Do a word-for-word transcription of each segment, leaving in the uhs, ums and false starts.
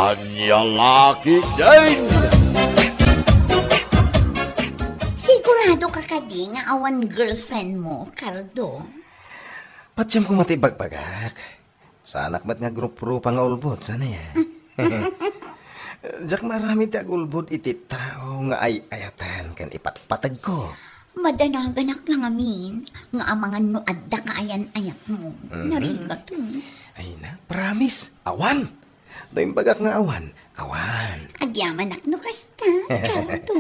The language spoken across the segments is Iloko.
Ania la ketdin? Sigurado ka kadi nga awan girlfriend mo, Cardo? Patiem koma ti ibagbagak. Saanak met nga agruprupa nga ulbod, saan aya? Diak maaramid ti agulbod iti tao nga ay-ayatan ken ipatpategko. Madanaganak la ngamin nga amangan no adda kaayan-ayatmo. Mhm. Narigat, eh. Ay na, promise, awan. No imbagak nga awan, awan. Agyamanak no kasta, Cardo.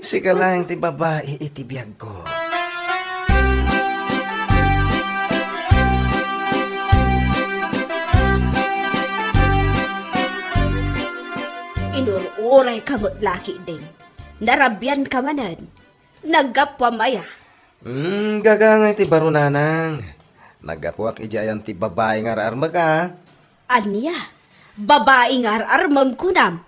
Sika laeng ti babai iti biagko. Inur-urayka met la ketdin. Narabianka manen. Naggapuam aya? Hmm, gagangay ti baro, nanang. Naggapuak idiay ayan ti babai nga ar-armek, a. Ania? Babai nga ar-armem kunam?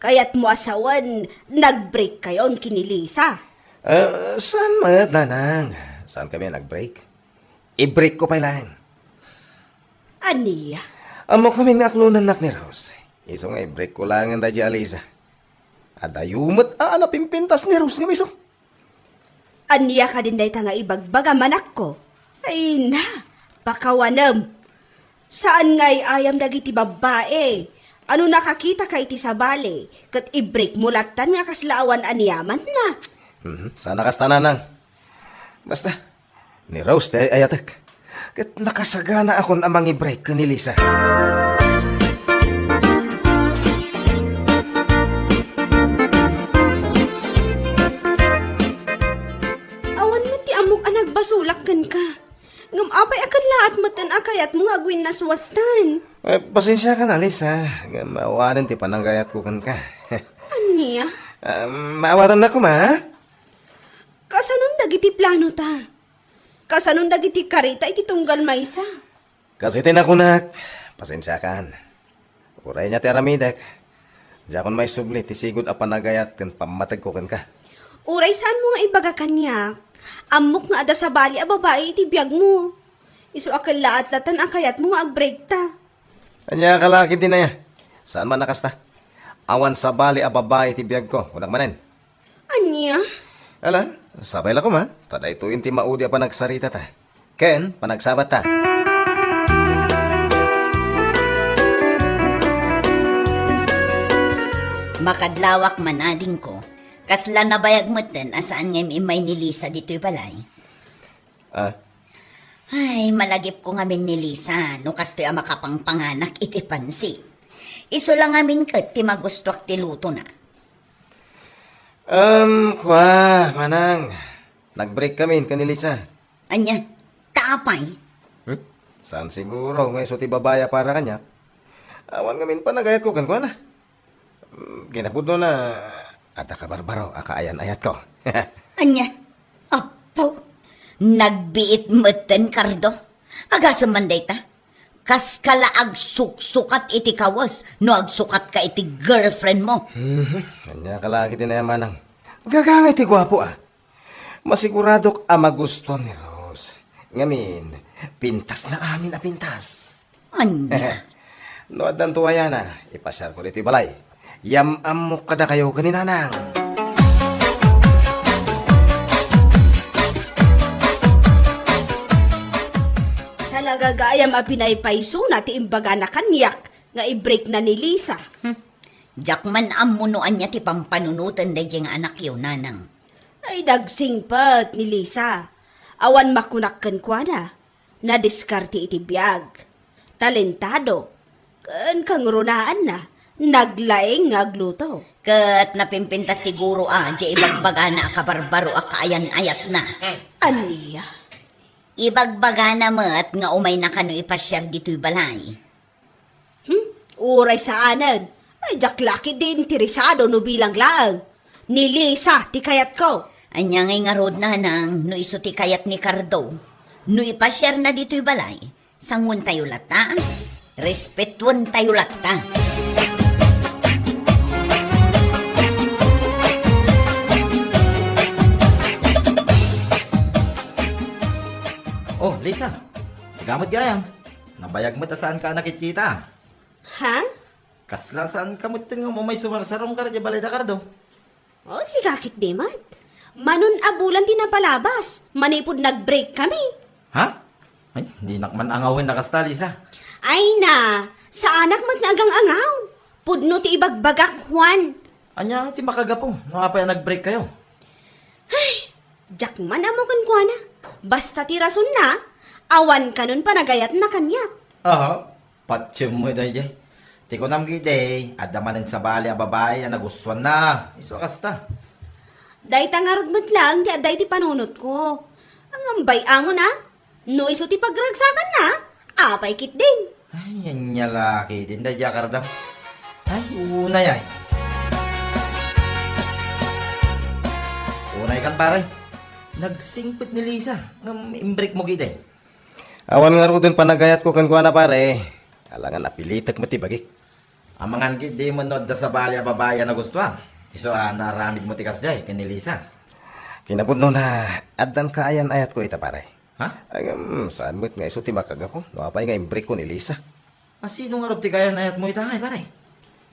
Kayatmo a sawen, nag-break kayon ken ni Lisa? Eh, saan met, nanang? Saankami a nag-break? I-breakko pay laeng. Ania? Ammok ngamin nga aklonennak ni Rose. Isu nga i-breakko laengen daydiay a Lisa. Adayo met a napimpintas ni Rose ngem isu. Ania kadin dayta nga ibagbagam, anakko? Ay na, pakawanem. Saan nga ay-ayam dagiti babbai a no nakakitaka iti sabali, ket i-breakmo lattan nga kasla awan aniamanna. Mhm, saan a kasta, nanang. Basta, ni Rose ti ay-ayatek. Ket nakasaganaakon a mangi-break ken ni Lisa. Awan met ti ammok a nagbasolak kenka. Ngem apay a kellaat metten a kayatmo nga agwinnaswastan? Eh, pasensiakan, Lisa. Ngem awanen ti panagayatko kenka. Ania? Ah, maawatannak koma, ha? Kasanon dagiti planota? Kasanon dagiti karita iti tunggal maysa? Kas iti nakunak, pasensiakan. Uray ania ti aramidek, diakon maisubli ti sigud a panagayat ken pammategko kenka. Uray saanmo nga ibaga kaniak, ammok nga adda sabali a babai iti biagmo. Isu a kellaat lattan a kayatmo nga agbreakta. Ania ka la ketdin aya? Saan man a kasta? Awan sabali a babai iti biagko, kunak manen. Ania? Ala, sapay la koma, ta daytoyen ti maudi a panagsaritata ken panagsabatta. Makadlawak man, adingko. Kasla nabayag metten a saan nga im-immay ni Lisa ditoy balay. Ah? Ay, malagipko ngamin ni Lisa no kastoy a makapangpanganak iti pansit. Isu la ngamin ket ti magustuak ti lutona. Em, kua, manang. Nag-break kami ken ni Lisa. Ania? Ta apay? Hmm? Saan siguro nga isu ti babai a para kaniak? Awan ngamin panagayatko kenkuana. Mm, kinapudnona, adda kabarbaro a kaayan-ayatko. Ania? Apo, nagbiit metten, Cardo. Agasem man dayta. Kaska la agsuksukat iti kawes no agsukatka iti girlfriend mo. Mhm. Ania ka la ketdin aya, manang? Gagangay ti guapo, a. Masiguradok a magustuam ni Rose. Ngamin, pintasna amin a pintas. Ania? No addanto aya, ipasiarko ditoy balay. Yam-ammok kadakayo ken ni nanang. Talaga gayam a pinaypaysona ti imbagana kaniak nga i-breakna ni Lisa. Hmm. Diak man ammo no ania ti pampanunoten daydiay nga anakyo, nanang. Ay, nagsingpet ni Lisa. Awan makunak kenkuana. Nadiskarte iti biag. Talentado. Ken kangrunaan, naglaing nga agluto. Ket napimpintas siguro a diay ibagbagana a kabarbaro a kaayan-ayatna. Ania? Ibagbagana met nga umayna kano ipasiar ditoy balay. Hmm? Uray saanen. Ay, diak la ketdi interesado no bilang laeng. Ni Lisa ti kayatko. Ania ngay ngarud, nanang, no isu ti kayat ni Cardo? No ipasiarna ditoy balay, sanguentayo latta. Respetuentayo latta. Oh, Lisa. Sika met gayam. Nabayag met a saanka a nakitkita. Ha? Kasla saan ka met nga umay sumarsarom kada diay balay da Cardo? O, sika ketdi met. Mano a bulan ti napalabas, manipud nag-break kami. Ha? Ay, dinak man angawen a kasta, Lisa. Ay na, saanak met nga agang-angaw. Pudno ti ibagbagak, Juan. Ania ti makagapu no apay a nag-break kayo? Ay, diak man ammo kenkuana. Basta ti rasonna, awan kanon panagayatna kaniak. Aha, patiem mo daydiay. Ti kunam ketdi, adda manen sabali a babai a nagustuanna. Isu a kasta. Dayta ngarud met laeng ti adda iti panunotko. Ngem bay-angon a, no isu ti pagragsakanna, apay ketdin. Ay, ania la ketdin daydiay a kardam. Ay, unay ay. Unay kan, pare. Nagsingpet ni Lisa, ngem imbreak mo ketdi. Awan ngaruden panagayatko kenkuana, pare. Alangan napilitek met ti bagik. Amangan ketdi met no adda sabali a babai a nagustuam. Isu a naaramid mo ti kasdiay ken ni Lisa. Kinapudnona, addan kaayan-ayatko ita, pare. Ha? Ngem, saan met nga isu ti makagapu no apay nga imbreakko ni Lisa. A, sino ngarud ti kaayan-ayat mo ita, pare?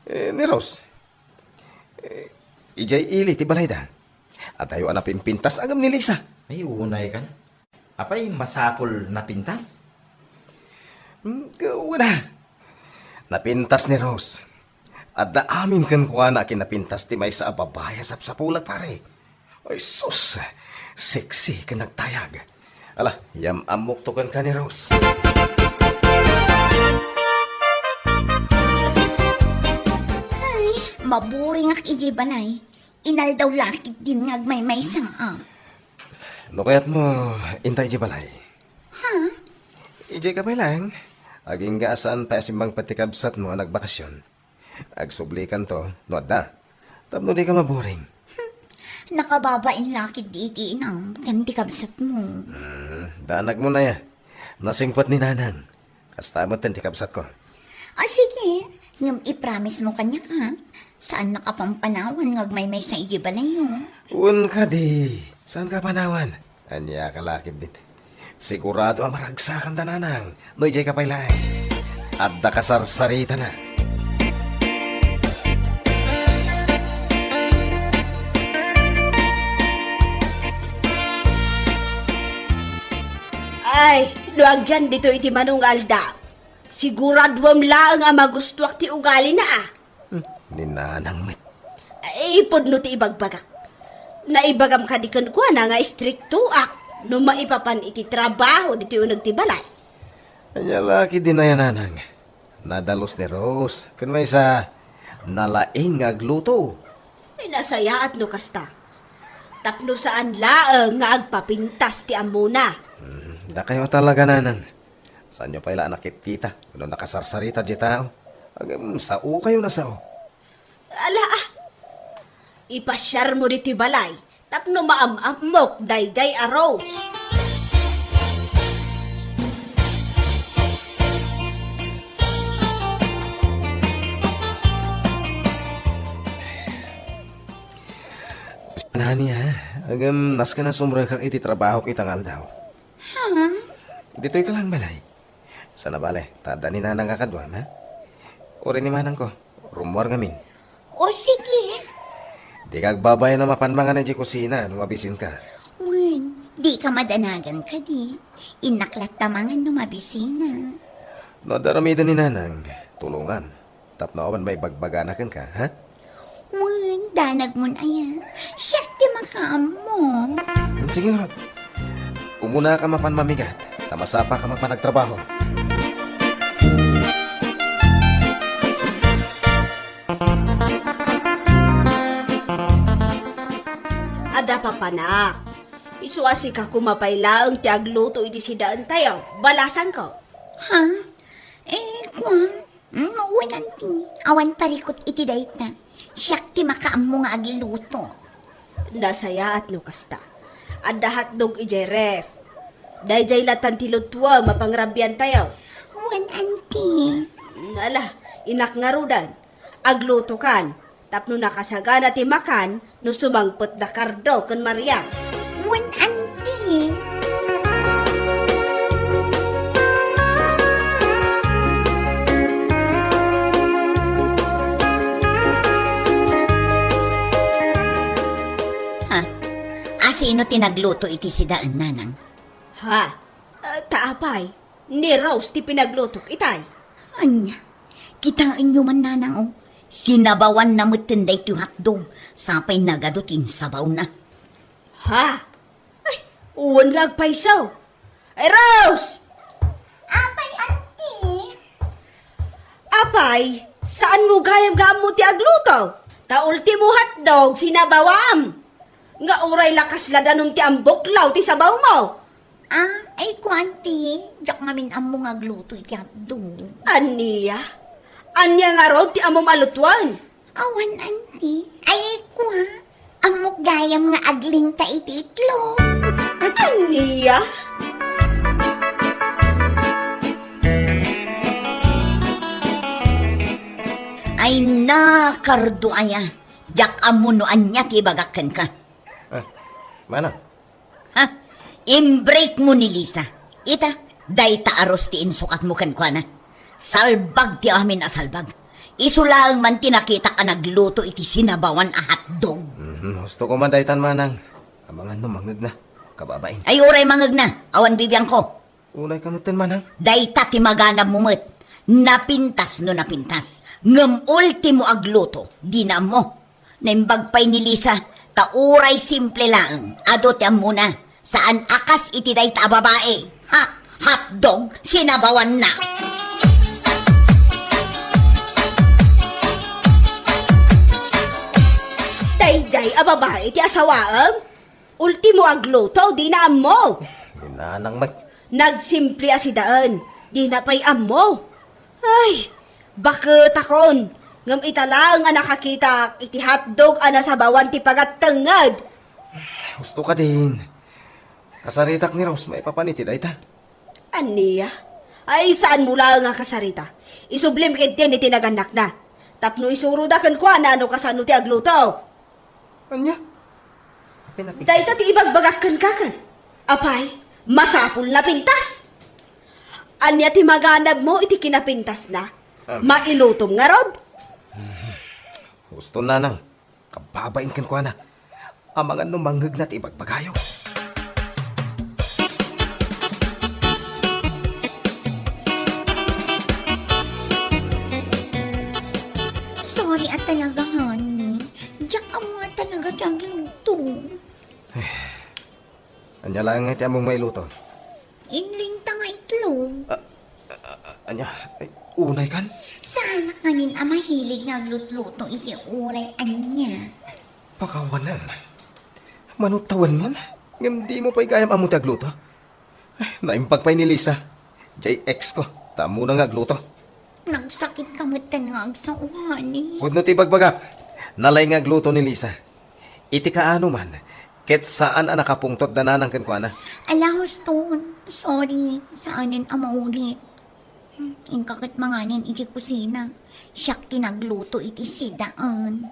Eh, ni Rose. Eh, idiay ili ti balayda. Adayo a napimpintas ngem ni Lisa. Ay, unay kan. Apay masapul napintas? Hmm, wen a. Napintas ni Rose. Adda amin kenkuana a kinapintas ti maysa a babai a sapsapulek, pare. Ay, sus! Sexy ken nagtayag. Ala, yam-ammokto kenka ni Rose. Ay, maburingak idiay balay. Inaldaw la ketdin nga agmaymaysaak. No kayatmo, inta idiay balay. Ha? Idiay ka pay laeng. Agingga a saan pay a simmangpet ti kabsatmo a nagbakasyon. Agsublikanto, no adda. Tapno dika maburing. Hmm. Nakababain la ketdi iti inam ken ti kabsatmo. Hmm, danagmo aya. Nasingpet ni Nanang. Kasta met ti kabsatko. Ah, sige. Ngem ipromise mo kaniak, ha? Saannak a pampanawan nga agmaymaysa idiay balayyo. Wen kadi, saanka a panawan? Ania ka la ketdin. Sigurado a maragsakanda, Nanang, no idiay ka pay laeng. Adda kasarsaritana. Ay, no agyan ditoy iti mano nga aldaw, siguraduem laeng a magustuak ti ugalina, a. Hmm, ni Nanang met. Ay, pudno ti ibagbagak. Naibagam kadi kenkuana nga istriktoak no maipapan iti trabaho ditoy uneg ti balay. Ania la ketdin aya, Nanang? Nadalus ni Rose, ken maysa, nalaing nga agluto. Ay, nasayaat no kasta. Tapno saan laeng nga agpapintas ti ammona. Hmm, dakayo talaga, Nanang. Saanyo pay la a nakitita no nakasarsarita diay tao? Ngem, saokayo a sao. Ala, a. Ipasiarmo ditoy balay tapno maam-ammok daydiay a Rose. Nani, ha? Agam, nasken a sumrekak iti trabahok ita nga aldaw. Ha? Ditoy ka laeng balay. Sana bale, ta adda ni Nanang a kaduam, ha? Uray ni Manangko, rummuar ngamin. O, sige. Dika agbabain a mapan mangan idiay kusina no mabisinka. Wen, dika madanagan kadi. Innak latta mangan no mabisina. No adda aramiden ni Nanang, tulongan. Tapno awan maibagbagana kenka, ha? Wen, danagmon aya. Siak ti makaammo. Hmm, sige, ngarud. Umunaka mapan mamigat, ta masapaka mapan agtrabaho. Adda papanak. Isu a sika koma pay laeng ti agluto iti sidaentayo. Balasanko. Ha? Eh, kua? Hmm, wen, anti. Awan parikut iti dayta. Siak ti makaammo nga agluto. Nasayaat no kasta. Adda hotdog idiay ref. Daydiay latan ti lutuem a pangrabiantayo. Wen, anti. Hmm, ala, innak ngaruden. Aglutokan. Tapno nakasagana ti makan no sumangpet da Cardo ken Maria. Wen, anti. Sino ti nagluto iti sidaen, nanang? Ha? Ah, ta apay, ni Rose ti pinaglutok itay. Ania, kitaenyo man, nanang, o. Sinabawanna metten daytoy hotdog, sapay nagadu ti insabawna. Ha? Ay, wen nga agpayso. Ay, Rose! Apay, anti? Apay, saanmo gayam nga ammo ti agluto? Ta ultimo hotdog, sinabawam. Nga uray la kasla danum ti ambuklaw ti sabawmo. Ah, ay ko, anti. Diak ngamin ammo nga agluto iti hotdog. Ania? Ania ngarud ti ammom a lutuan? Awan, anti. Ay, kua. Ammok gayam nga aglinta iti itlog. Ania? Ay, nakardo aya. Diak ammo no ania ti ibagak kenka. Ah, manang. Ha? Imbreak mo ni Lisa. Ita, dayta a Rose ti insukatmo kenkuana. Salbag ti amin a salbag. Isu laeng man ti nakitak a nagluto iti sinabawan a hotdog. Mhm, husto ko man daytan, manang. Amangan no mangegna. Kababain. Ay, uray mangegna. Awan bibiangko. Unay ka metten, manang. Dayta ti maganab mo met. Napintas no napintas. Ngem ultimo agluto, dina ammo. Naimbag pay ni Lisa, ta uray simple laeng, adu ti ammona. Saan a kas iti dayta a babae. Ha? Hotdog, sinabawanna. Daydiay a babae ti asawaem? Ultimo agluto, dina ammo. Ni nanang met. Nagsimple a sidaen, dina pay ammo. Ay, baketakon, ngem ita laeng a nakakitak iti hotdog a nasabawan ti pagattengnged. Husto kadin. Kasaritak ni Rose maipapan iti dayta. Ania? Ay, saanmo laeng a kasarita. Isublim ketdin iti nagannakna. Tapno isuroda kenkuana no kasano ti agluto. Ania? Apay napintas? Dayta ti ibagbagak kenka ket. Apay, masapul napintas. Ania ti maganabmo iti kinapintasna? Am. Mailutom ngarud? Husto, nanang. Kababain kenkuana. Amangan no mangngegna ti ibagbagayo. Sorry a talaga, honey. Diak ammo a talaga ti agluto. Ania laeng ngay ti ammom mailuto? Inlinta nga itlog. Ah, ah, ah, ania? Ay, unay kan? Saan a kanin a mahilig nga aglutluto iti uray ania? Pakawanem. Mano tawenmon? Ngem dimo pay gayam ammo ti agluto? Ay, naimbag pay ni Lisa. Jay ex ko, ta ammona nga agluto. Nagsakit ka metten nga agsao, honey. Pudno ti ibagbagak. Nalay nga agluto ni Lisa. Iti kaano man, ket saan a nakapungtot da nanang kenkuana. Ala, huston. Sorry, saanen a maulit. Inka ket manganen iti kusina. Siak ti nagluto iti sidaen.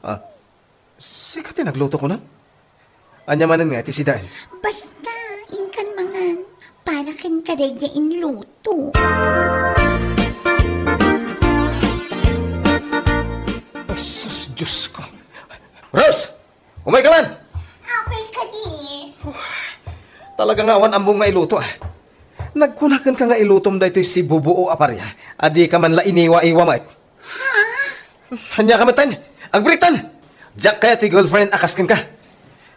Ah, sika ti nagluto kunam? Ania manen nga iti sidaen? Basta, inkan mangan. Para kenka daydiay inluto. Ay, sus, Diyos ko. Rose! Umay ka man! Apay kadi? Talaga nga awan ammom nga iluto, ah. Nagkuna kenka nga ilutom daytoy sibubuo a paria, a di ka man la iniwa-iwa met. Ha? Ania ka metten? Agbreaktan! Diak kayat ti girlfriend a kas kenka.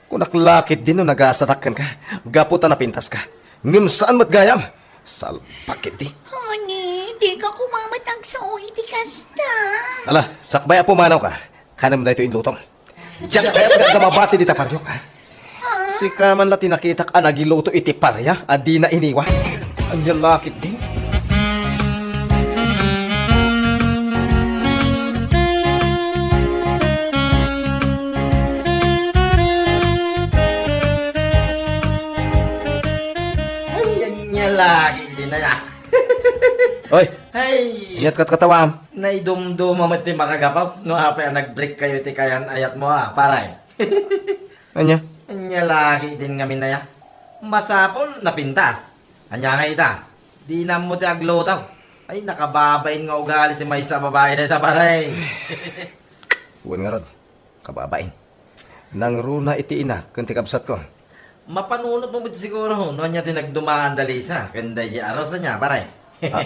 Kunak la ketdi no nagasatak kenka, gapu ta napintaska. Ngem saan met gayam. Salbag ketdi. Honey, dika koma met agsao iti kasta. Ala, sakbay a pumanaw ka. Kanem daytoy inlutom. Diak kayat nga agkamabati dita pariok, ha? Sika man la ti nakitak a nagiluto iti paria a dina iniwa. Ania la ketdi? Ay, ania la ketdi, naya. Oy, Ay, aniat katkatawaam? Naidumduma met ti makagapu no apay a nag-break kayo ti kayan-ayatmo, a, pare. Ania? Ania la ketdin ngamin aya? Masapul, napintas. Ania nga ita? Dina ammo ti agluto. Ay, nakababain nga ugali ti maysa a babae dayta, pare. Wen ngarud, kababain. Nangruna iti ina ken ti kabsatko. Mapanunot mo met siguro no ania ti nagdumaan da Lisa ken daydi a Rosa nia, pare. Ah,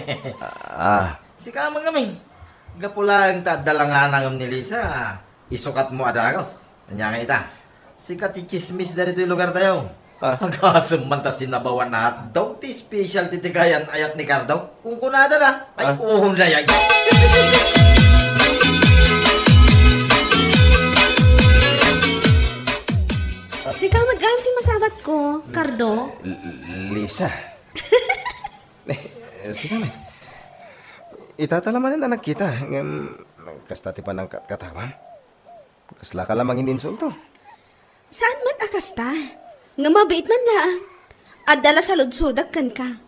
ah. Sika man ngamin. Gapu laeng ta adda langanangem ni Lisa, isukat mo a dagus. Ania nga ita? Sika ti tsismis da ditoy lugar tayo. Ah. Agasem man ta sinabawan a hotdog ti specialty ti kayan ayat ni Cardo. Kunkunada na. Ay, ah. Oo na yan. Sika met gayam ti masabat ko, Cardo. L-, Lisa. Eh, sika met. Itata la manen a nagkita. Ngem, kasta ti panangkatkatawa. Kasla ka la mangininsulto. Saan met a kasta? Nga mabiit man laeng. Adda la saludsodak kenka.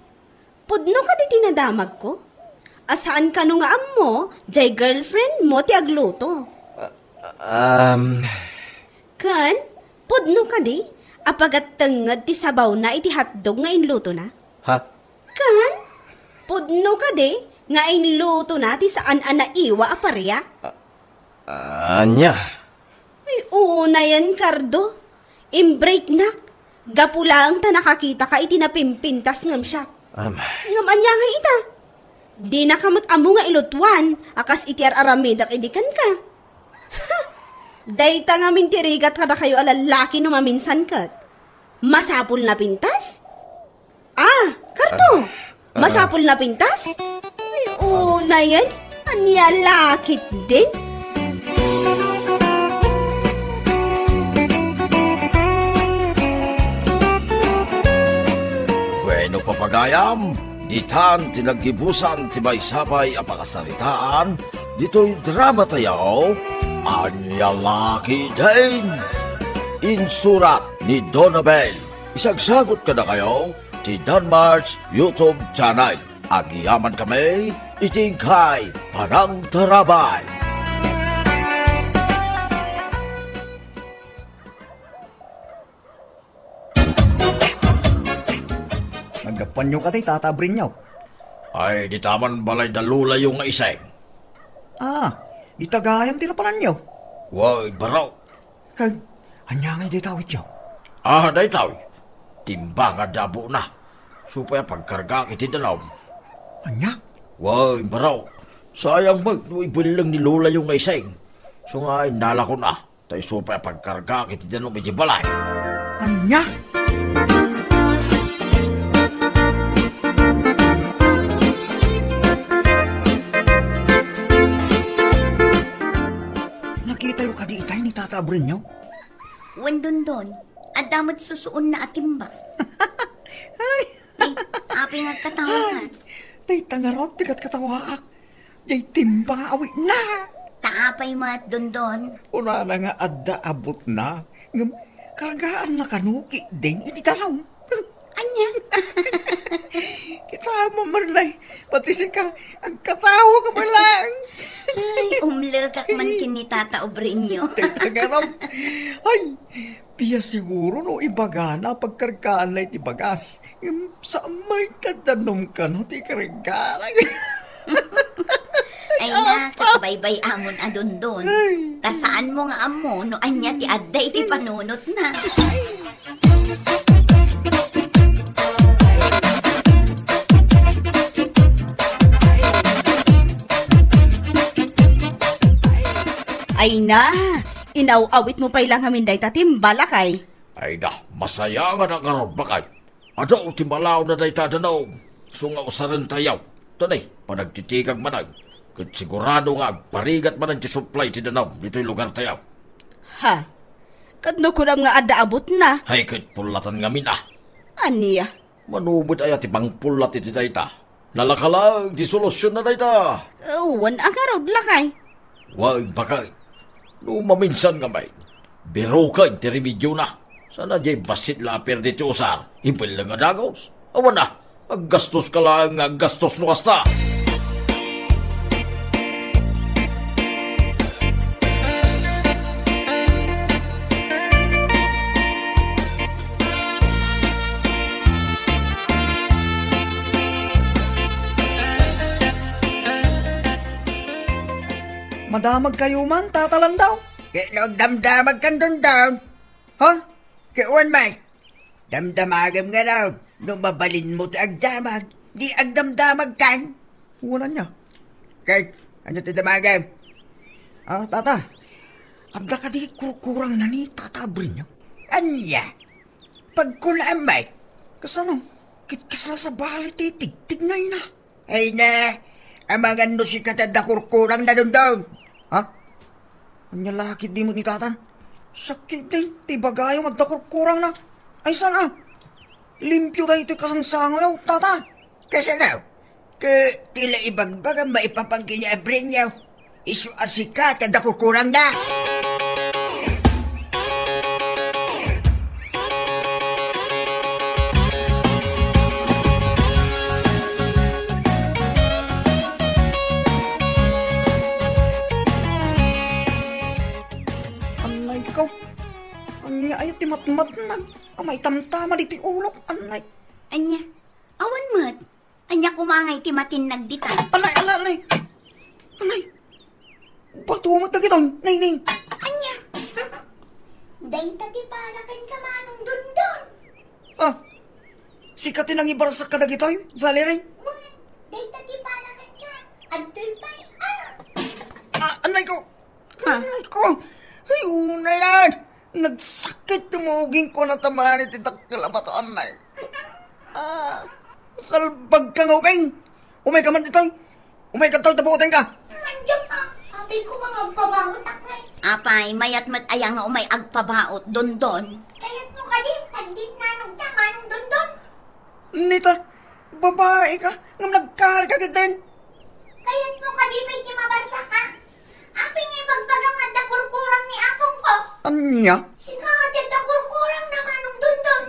Pudno kadi ti nadamagko? A saan kano nga ammo, jay girlfriend mo ti agluto. Ah, um. Ken, pudno kadi a pagattengnged ti sabawna iti hotdog nga inlutona? Ha? Ken, pudno kadi nga inlutona ti saan a naiwa a paria? Ah, ania? Ay, unayen, Cardo. Imbreaknak. Gapu laeng ta nakakitaka iti napimpintas ngem siak. Am. Ngem ania nga ita? Dinaka met ammo nga ilutuan a kas iti ar-aramidek idi kenka. Ha! Dayta ngamin ti rigat kadakayo a lallaki no maminsan ket. Masapul napintas? Ah, Cardo! Ah, ah. Masapul napintas? Ay, unayen. Ania la ketdin? Wenno, papagayam, ditan ti naggibusan ti maysa pay a pakasaritaan ditoy drama tayo, Ania la ketdin? Insurat ni Donabel. Isagsagut kadakayo ti Danmar's YouTube channel. Agyamankami iti inkay panangtarabay. Naggapuanyo kadi, Tata Brinyo? Ay, dita man balay da lolayo nga Iseng. Ah, dita gayam ti napananyo? Wen, baro. Kag, ania ngay dayta awityo? Ah, dayta. Timba nga adda abuna. Isu pay a pagkargaak iti danum. Ania? Wen, baro. Sayang met no ibelleng ni lolayo nga Iseng. Isu nga innalakon a. Ta isu pay a pagkargaak iti danum iti balay. Ania? Nakitayo kadi itay ni Tata Abrinyo? Wen, Dondon, adda met susuonna a timba. Ay. Eh, apay nga agkatawakan? Ay, dayta ngarud ti katkatawaak. Jay timba nga awitna. Ta apay met, Dondon? Kunana nga adda abutna, ngem kargaanna kano ketdin iti danum. Ania? Kita mo, Marlay, pati sika, agkatawa ka man lang. Ay, umlekak man ken ni Tata Obreño. Tita Garang. Ay, biya siguro no ibagana pagkargaanna iti bagas. Ngem saan met ta danum kano ti ikargana. Ay na, ket baybay-amon a Dondon. Ay. Ta saanmo nga ammo no ania ti adda iti panunotna. Ay na, inaw-awitmo pay la ngamin dayta timba, lakay. Ay da, masaya nga ngarud, lakay. Adu ti malaw na dayta danum, isu nga usarentayo. Tani, panagtitikag manen, ket sigurado nga agparigat manen ti supply ti danum ditoy lugartayo. Ha? Ket no kunam nga adda abutna? Hay, ket pullatan ngamin a. Ania? Mano met aya ti pangpullat iti dayta? Nalaka laeng ti solusionna dayta. Wen a ngarud, lakay. Wen, baket. No maminsan ngamin, biroken ti remediona. Saan a diay bassit la a perdi ti usar, ibelleng a dagus. Awan a, aggastoska laeng nga aggastos no kasta. Madamagkayo man, Tata Landaw? Ket no agdamdamagkan, Dondon? Ha? Ket wen met, Damdamagem ngarud, no mabalinmo ti agdamag, di agdamdamagkan. Wen ania? Ket, ania ti damagem? Ah, tata, adda kadi kurkurangna ni Tata Abrinio? Ania? Pagkunaem met. Kasano? Ket kasla sabali ti tigtignayna. Ay na, amangan no sika ti adda kurkurangna, Dondon. Ha? Ania la ketdi met ni tata? Sakit din, ti ibagayo nga adda kurkurangna. Ay, saan a? Limpio daytoy kasangsangoyo, tata. Kasano? Ket ti la ibagbagam maipapan ken ni Abrinio. Isu a sika ti adda kurkurangna. Annay ko. Ania aya ti matmatnag a maitamtama ditoy ulok? Annay. Ania? Awan met. Ania koma ngay ti matinnag ditan? Alay, alay, alay! Alay! Bato met dagitoy, Nayni! Ania? Dayta ti para kenka, Manong Dondon. Ah, sika ti nangibarsak kadagitoy, Valerie? Wen, dayta ti para kenka. Adtoy pay, ah! Ah, annay ko! Ha? Annay ko! Ay, una yan! Nagsakit ti mugingko, natamaan iti dakkel a bato, annay. Ah, salbagka nga ubing! Umayka man ditoy! Umayka ditoy, tabuotenka! Andiak, ah. Apay ko nga agpabaotak ngay. Apay, mayat met aya nga umay agpabaot, Dondon? Kayatmo kadi, agdinnanogta, Manong Dondon? Nita, babaika, ngem nagkarika ketdin. Kayatmo kadi pay ti mabarsaka? Apay nga ibagbagam nga adda kurkurang ni apongko? Ania? Sika ti adda kurkurangna, Manong Dondon.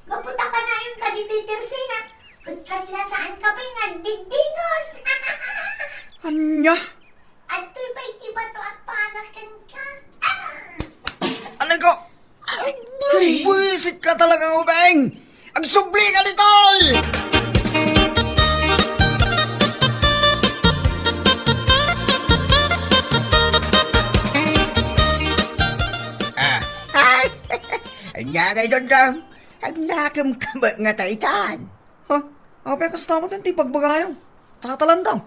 Gapu ta kanayon kadi ti tersina. Ket kasla saanka pay nga agdiddinos. Ania? Adtoy pay ti bato a para kenka. Ah! Anay ko! Ay! Buwisit ka talaga, Ubeng! Agsubli ka ditoy! Ah. Ay! Ania ngay, Dondon? Agnakem ka met nga taitan. Ha? Apay, kasta met ti pagbagayo? Tatalandaw.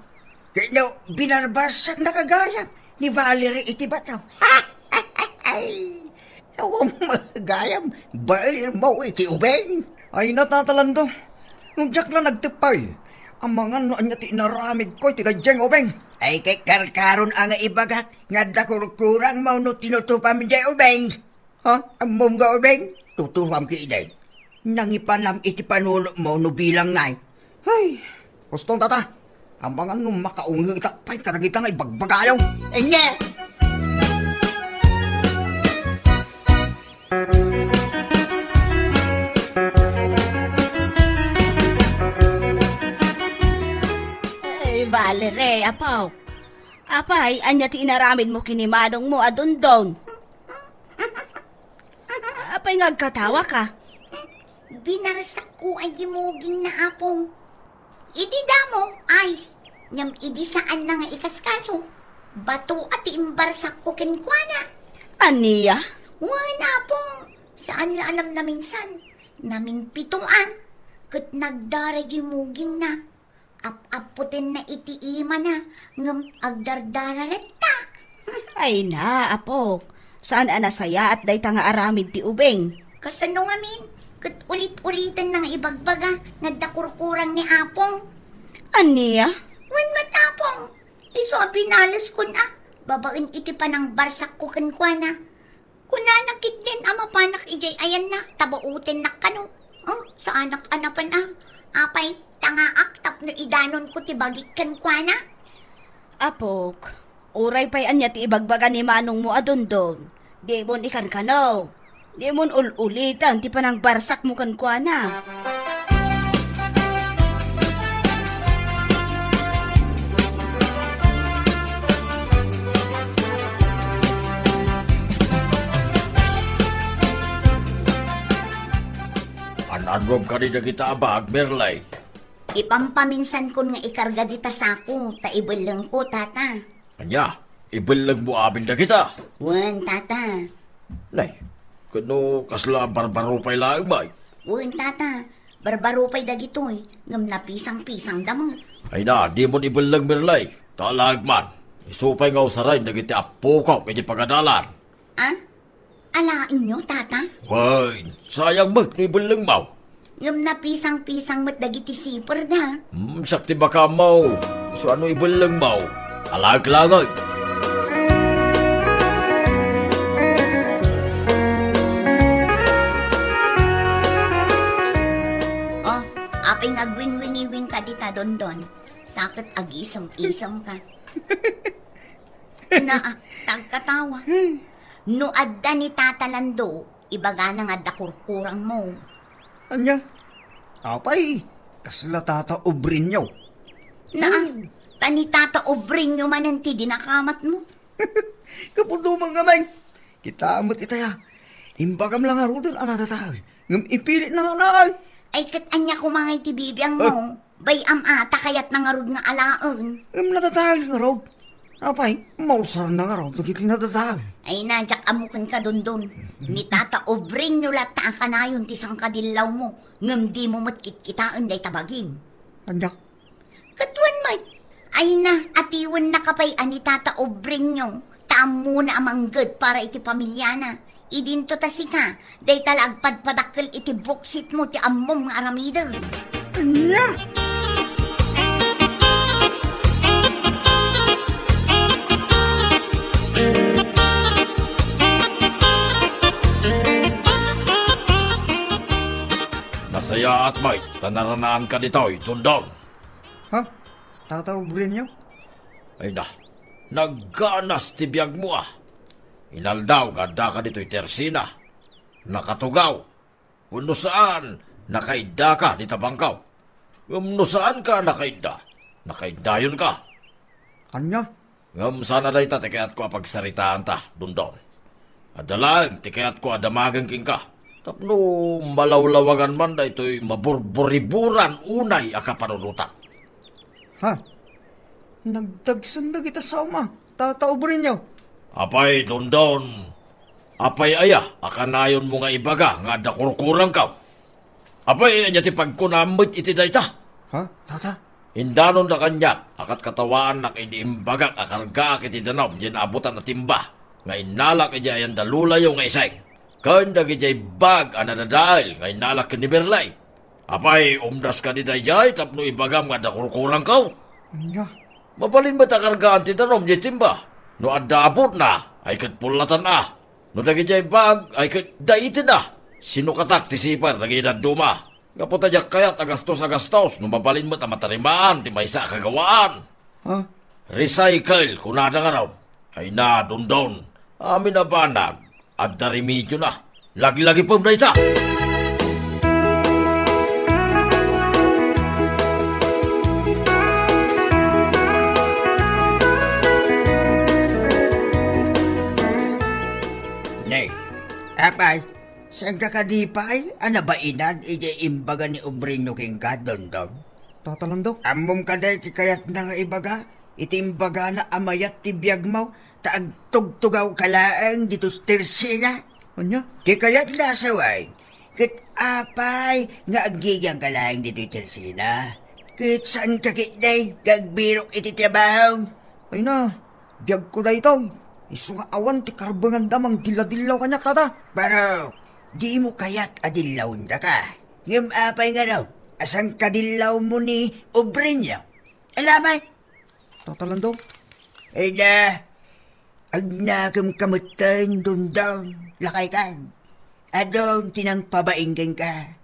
Ket no, binarbarsakna gayam ni Valerie iti bato. Ay, awan gayam, baelmo iti ubing. Ay, natatalando. No diak la nagteppay, amangan no ania ti inaramidko iti daydiay nga ubing. Ay, ket karkaron a nga ibagak nga adda kurkurangmo no tinutupam idiay ubing. Ha? Ammom nga ubing? Tutupam ketdi. Nangipanam iti panunotmo no bilang ngay. Hay, huston, tata. Amangan no makaungetak pay kadagita nga ibagbagayo. Ania? Ay, Valerie, apo. Apay, ania ti inaramidmo ken ni manongmo a Dondon? Apay nga agkatawaka? Binarsakko a gimugingna, Apong. Idi damo, ayos. Ngem idi saanna nga ikaskaso, bato a ti imbarsakko kenkuana. Ania? Wen, Apong. Saan la a namnaminsan. Naminpitoan. Ket nagdara gimugingna. Ap-apputenna iti imana, ngem agdardara latta. Ay na, apok. Saan a nasayaat dayta nga aramid ti ubing? Kasano ngamin? Ket ulit-ulitenna nga ibagbaga nga adda kurkurang ni Apong. Ania? Wen met, Apong. Isu a pinaleskon a babaen iti panangbarsakko kenkuana. Kunana ketdin a mapanak idiay ayanna, ta baotennak kano. Oh, saanak a napan a. Apay, tangaak tapno idanonko ti bagik kenkuana. Apok, uray pay ania ti ibagbaga ni manongmo a Dondon, dimon ikankano. Dimon ul-uliten ti panangbarsakmo kenkuana. Ananrom kadi dagita a bag, Merlay? Ipampaminsankon nga ikarga dita sako ta ibellengko, Tata. Ania, ibellengmo amin dagita? Wen, Tata. Nay, ket no kasla barbaro pay laeng, may, Wen, tata, barbaro pay dagitoy, ngem napisang-pisangda met. Ay na, dimon ibelleng, Merlay. Ta alaek man. Isu pay nga usaren dagiti appokok iti pagadalan. Ah? Alaenyo, tata? Wen, sayang met no ibellengmo. Ngem napisang-pisang met dagiti siperda. Hmm, siak ti makaammo. Isu a no ibellengmo, alaek laeng. Oh, apay nga agwingwingiwingka dita, Dondon? Sa ket agisem-isemka. Naa, tagkatawa. No adda ni Tata Lando, ibagana nga adda kurkurangmo. Ania? Apay, kasla Tata Obrenyo? Naa, hmm, ta ni Tata Obrenyo manen ti dinakamatmo. Kapudo man ngamin. Kita met itaya. Imbagam la ngaruden a nadadael, ngem ipilitna nga alaen. Ay, ket ania koma ngay ti bibiangmo? Ah. Bay-am a, ta kayatna ngarud nga alaen. Ngem nadadael ngarud. Apay, mausarna ngarud dagiti nadadael. Ay na, diak ammo kenka, Dondon. Ni Tata Obrenyo latta a kanayon ti sangkadillawmo, ngem dimo met kitkitaen dayta bagim. Ania? Ket wen met, ay na, atiwennaka pay a ni Tata Obrenyo, ta ammona a mangged para iti pamiliana. Idinto ta sika, dayta la agpadpadakkel iti buksitmo ti ammom nga aramiden. Ania? Nasayaat met ta naranaanka ditoy, Dondon. Ha? Tata Obrenyo? Ay na, nagganas ti biagmo a. Inaldaw nga addaka ditoy Tersina. Nakatugaw. Wenno saan, nakaiddaka dita bangkaw. Ngem no saanka a nakaidda, nakaiddayonka. Ania? Ngem saan a dayta ti kayatko a pagsaritaanta, Dondon. Adda laeng ti kayatko a damagen kenka, tapno malawlawagan man daytoy maburburiburan unay a kapanunotak. Ha? Nagdagsen dagita saom a, Tata Obrenyo. Apay, Dondon, apay aya a kanayonmo nga ibaga nga adda kurkurangko? Apay, ania ti pagkunam met iti dayta? Ha, Tata? Indanonda kaniak a katkawaannak idi imbagak a kargaak iti danum diay naabutan a timba nga innalak idiay ayan da lolayo nga iseng, ken dagidiay bag a nadadael nga innalak ken ni Merlay. Apay, umdas kadi daydiay tapno ibagam nga adda kurkurangko? Ania? Mabalin met a kargaan ti danum diay timba. No adda abutna, ay ket pullatan a. No dagidiay bag, ay ket daitenda. Sinukatak ti siper dagiti dadduma. Gapu ta diak kayat a gastos a gastos no mabalin met a matarimaan ti maysa a kagawaan. Ha? Recycle, kunada ngarud. Ay na, Dondon. Amin a banag, adda remediona. Laglagipem dayta. Ne, apay, saanka kadi pay a nabainan iti imbaga ni Obrenyo kenka, Dondon? Tata Lando? Ammom kadi ti kayatna nga ibaga iti imbagana a mayat ti biagmo ta agtugtugawka laeng ditoy Tersina? Ania? Ti kayatna a sawen, ket apay nga aggigangka laeng ditoy Tersina? Ket saanka ketdi nga agbirok iti trabaho? Ay na, biagko daytoy. Isu nga awan ti karbenganda mangdilladillaw kaniak, Tata. Pero, dimo kayat a dillawendaka. Ngem apay ngarud a sangkadillawmo ni Obrenyo? Alaman? Tata Lando? Ay na, agnakemka metten, Dondon, lakaykan. Adun ti nangpabain kenka.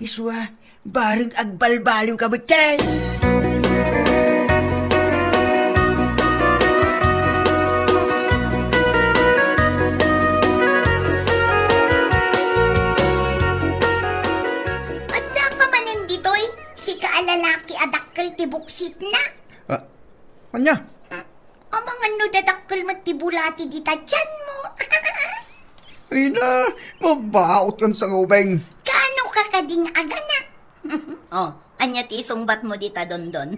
Isua, bareng agbalbaliwka metten. Addaka manen ditoy, sika a lalaki a dakkel ti buksitna? Ah, ania? Amangan no dadakkel met ti bulati dita tianmo. Ay na, mabaot kan sangubeng. Kaano ka kadi nga aganak? Oh, ania ti isungbatmo dita, Dondon?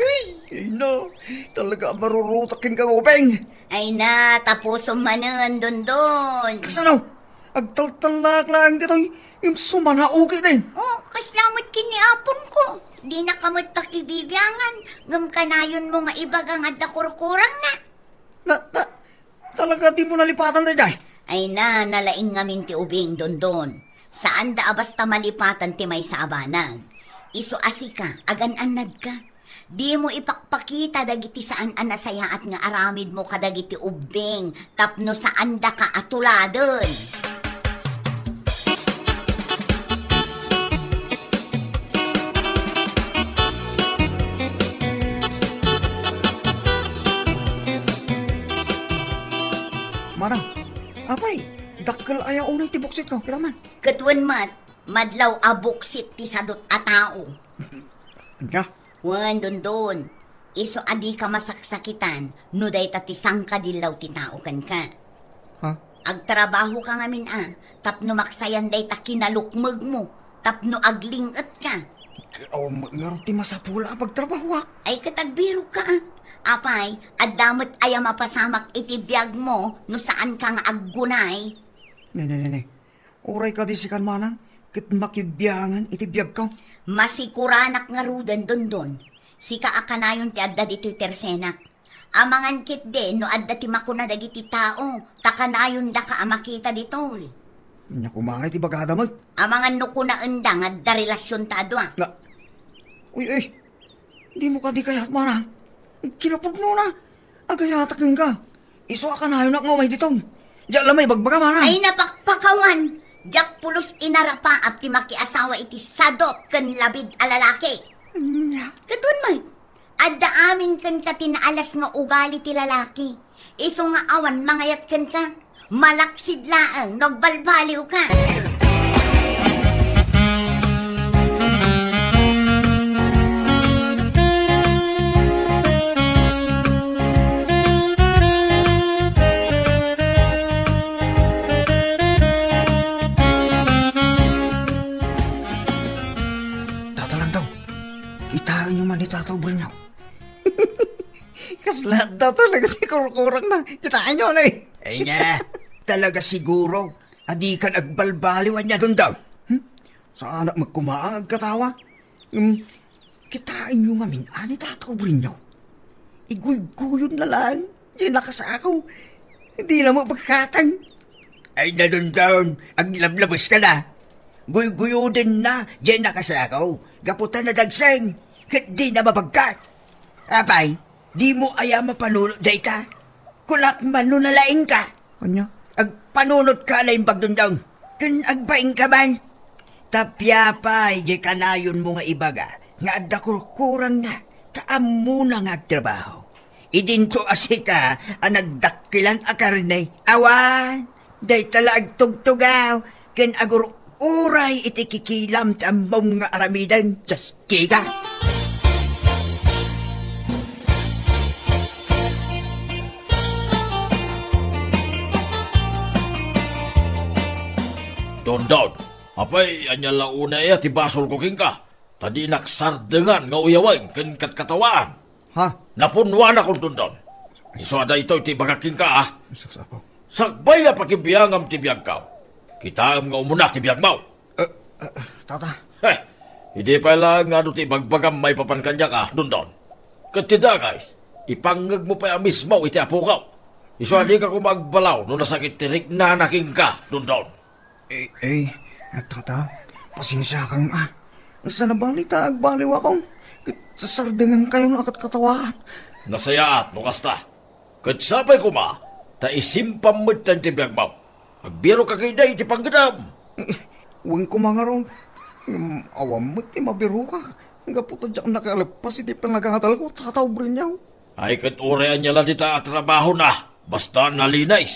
Ay, ay na, talaga a marurutak ken kangubeng. Ay na, tapusom manen, Dondon. Kasano? Agtaltalnaak laeng ditoy. Ngem sumanaw ketdin. Oh, kasla met ken ni apongko. Dinaka met pakibibiangan, ngem kanayonmo nga ibaga nga adda kurkurangna. Na, na, talaga dimo nalipatan daydiay? Ay na, nalaing ngamin ti ubing, Dondon. Saanda a basta malipatan ti maysa a banag. Isu a sika, agan-annadka. Dimo ipakpakita dagiti saan a nasayaat nga aramidmo kadagiti ubbing tapno saandaka a tuladen. Manang, apay, dakkel aya unay ti buksitko, kita man. Ket wen met, madlaw a buksit ti sadot a tao. Ania? Wen, Dondon, isu a dika masaksakitan no dayta ti sangkadillaw ti tao kenka. Ha? Agtrabahoka ngamin a, tapno maksayan dayta kinalukmegmo, tapno agling-etka. Awan met ngarud ti masapul a pagtrabahoak. Ay, ket agbirokka a. Apay, adda met aya mapasamak iti biagmo no saanka nga aggunay? Ne, ne, ne, ne. Uray kadi sikan manang, ket makibiangan iti biagko. Masikuranak ngaruden, Dondon. Sika a kanayon ti adda ditoy tersenak. Amangan ketdi no adda ti makuna dagiti tao, ta kanayondaka a makita ditoy. Ania koma ngay ti bagada met? Amangan no kunaenda nga adda relasionta a dua. Na, uy, uy, dimo kadi kayat, manang? Kinapudnona, agayatak kenka. Isu a kanayonak nga umay ditoy. Diak la maibagbaga, manang. Ay, napakpakawan! Diak pulos inarapaap ti makiasawa iti sadot ken labid a lalaki. Ania? Ket wen met, adda amin kenka ti naalas nga ugali ti lalaki. Isu nga awan mangayat kenka. Malaksid laeng no agbalbaliwka. Tata Langdong, kitaenyo man ni Tata Obrinyo. Kasla adda talaga ti kurkurangna. Kitaenyo, ne? Ay na, talaga siguro a dikan agbalbaliw, ania, Dondon? Hmm? Saanak met koma nga agkatawa. Hmm, kitaenyo ngamin a ni Tata Obrinyo. Iguyguyod na laeng diay nakasako. Di na mabagkatan. Ay na, Dondon, aglablabeska na. Guyguyodenna diay nakasako, gapu ta nadagseng, ket di na mabagkat. Apay, dimo aya mapanunot dayta? Kunak man no nalaingka. Ania? Agpanunotka a naimbag, Dondon, ken agbainka man. Tapia pay diay kanayonmo nga ibaga nga adda kurkurangna, ta ammona nga agtrabaho. Idinto a sika a nagdakkelan a karne, awan, dayta la agtugtugaw ken agur-uray iti kikilam ti ammom nga aramiden, Dios. Kika? Dondon, apay, ania la unay aya ti basolko kenka? Ta dinak sardengan nga uyawen ken katkatawaan. Ha? Napunnuanakon, Dondon. Isu a daytoy ti ibagak kenka, a. Sus, Apo. Sakbay a pakibiangam ti biagko, kitaem nga umuna ti biagmo. Eh, eh, Tata. Heh, idi pay laeng nga adu ti ibagbagam maipapan kaniak, a, Dondon. Ket ti dakes, ipangngegmo pay a mismo iti apoko. Isu a dika koma agbalaw no nasakit ti riknana kenka, Dondon. Eh, eh, Tata, pasensiakayon, a. Saan a bali ta agbaliwakon ket sasardengenkayon a katkatawaan. Nasayaat no kasta. Ket sapay koma ta isimpam metten ti biagmo. Agbirokka ketdi iti panggedam. Eh, wen koma ngarud, ngem awan met ti mabirokak gapu ta diak nakaleppas iti panagadalko, Tata Obrinyo. Ay, ket uray ania la dita a trabahona, basta nalinis.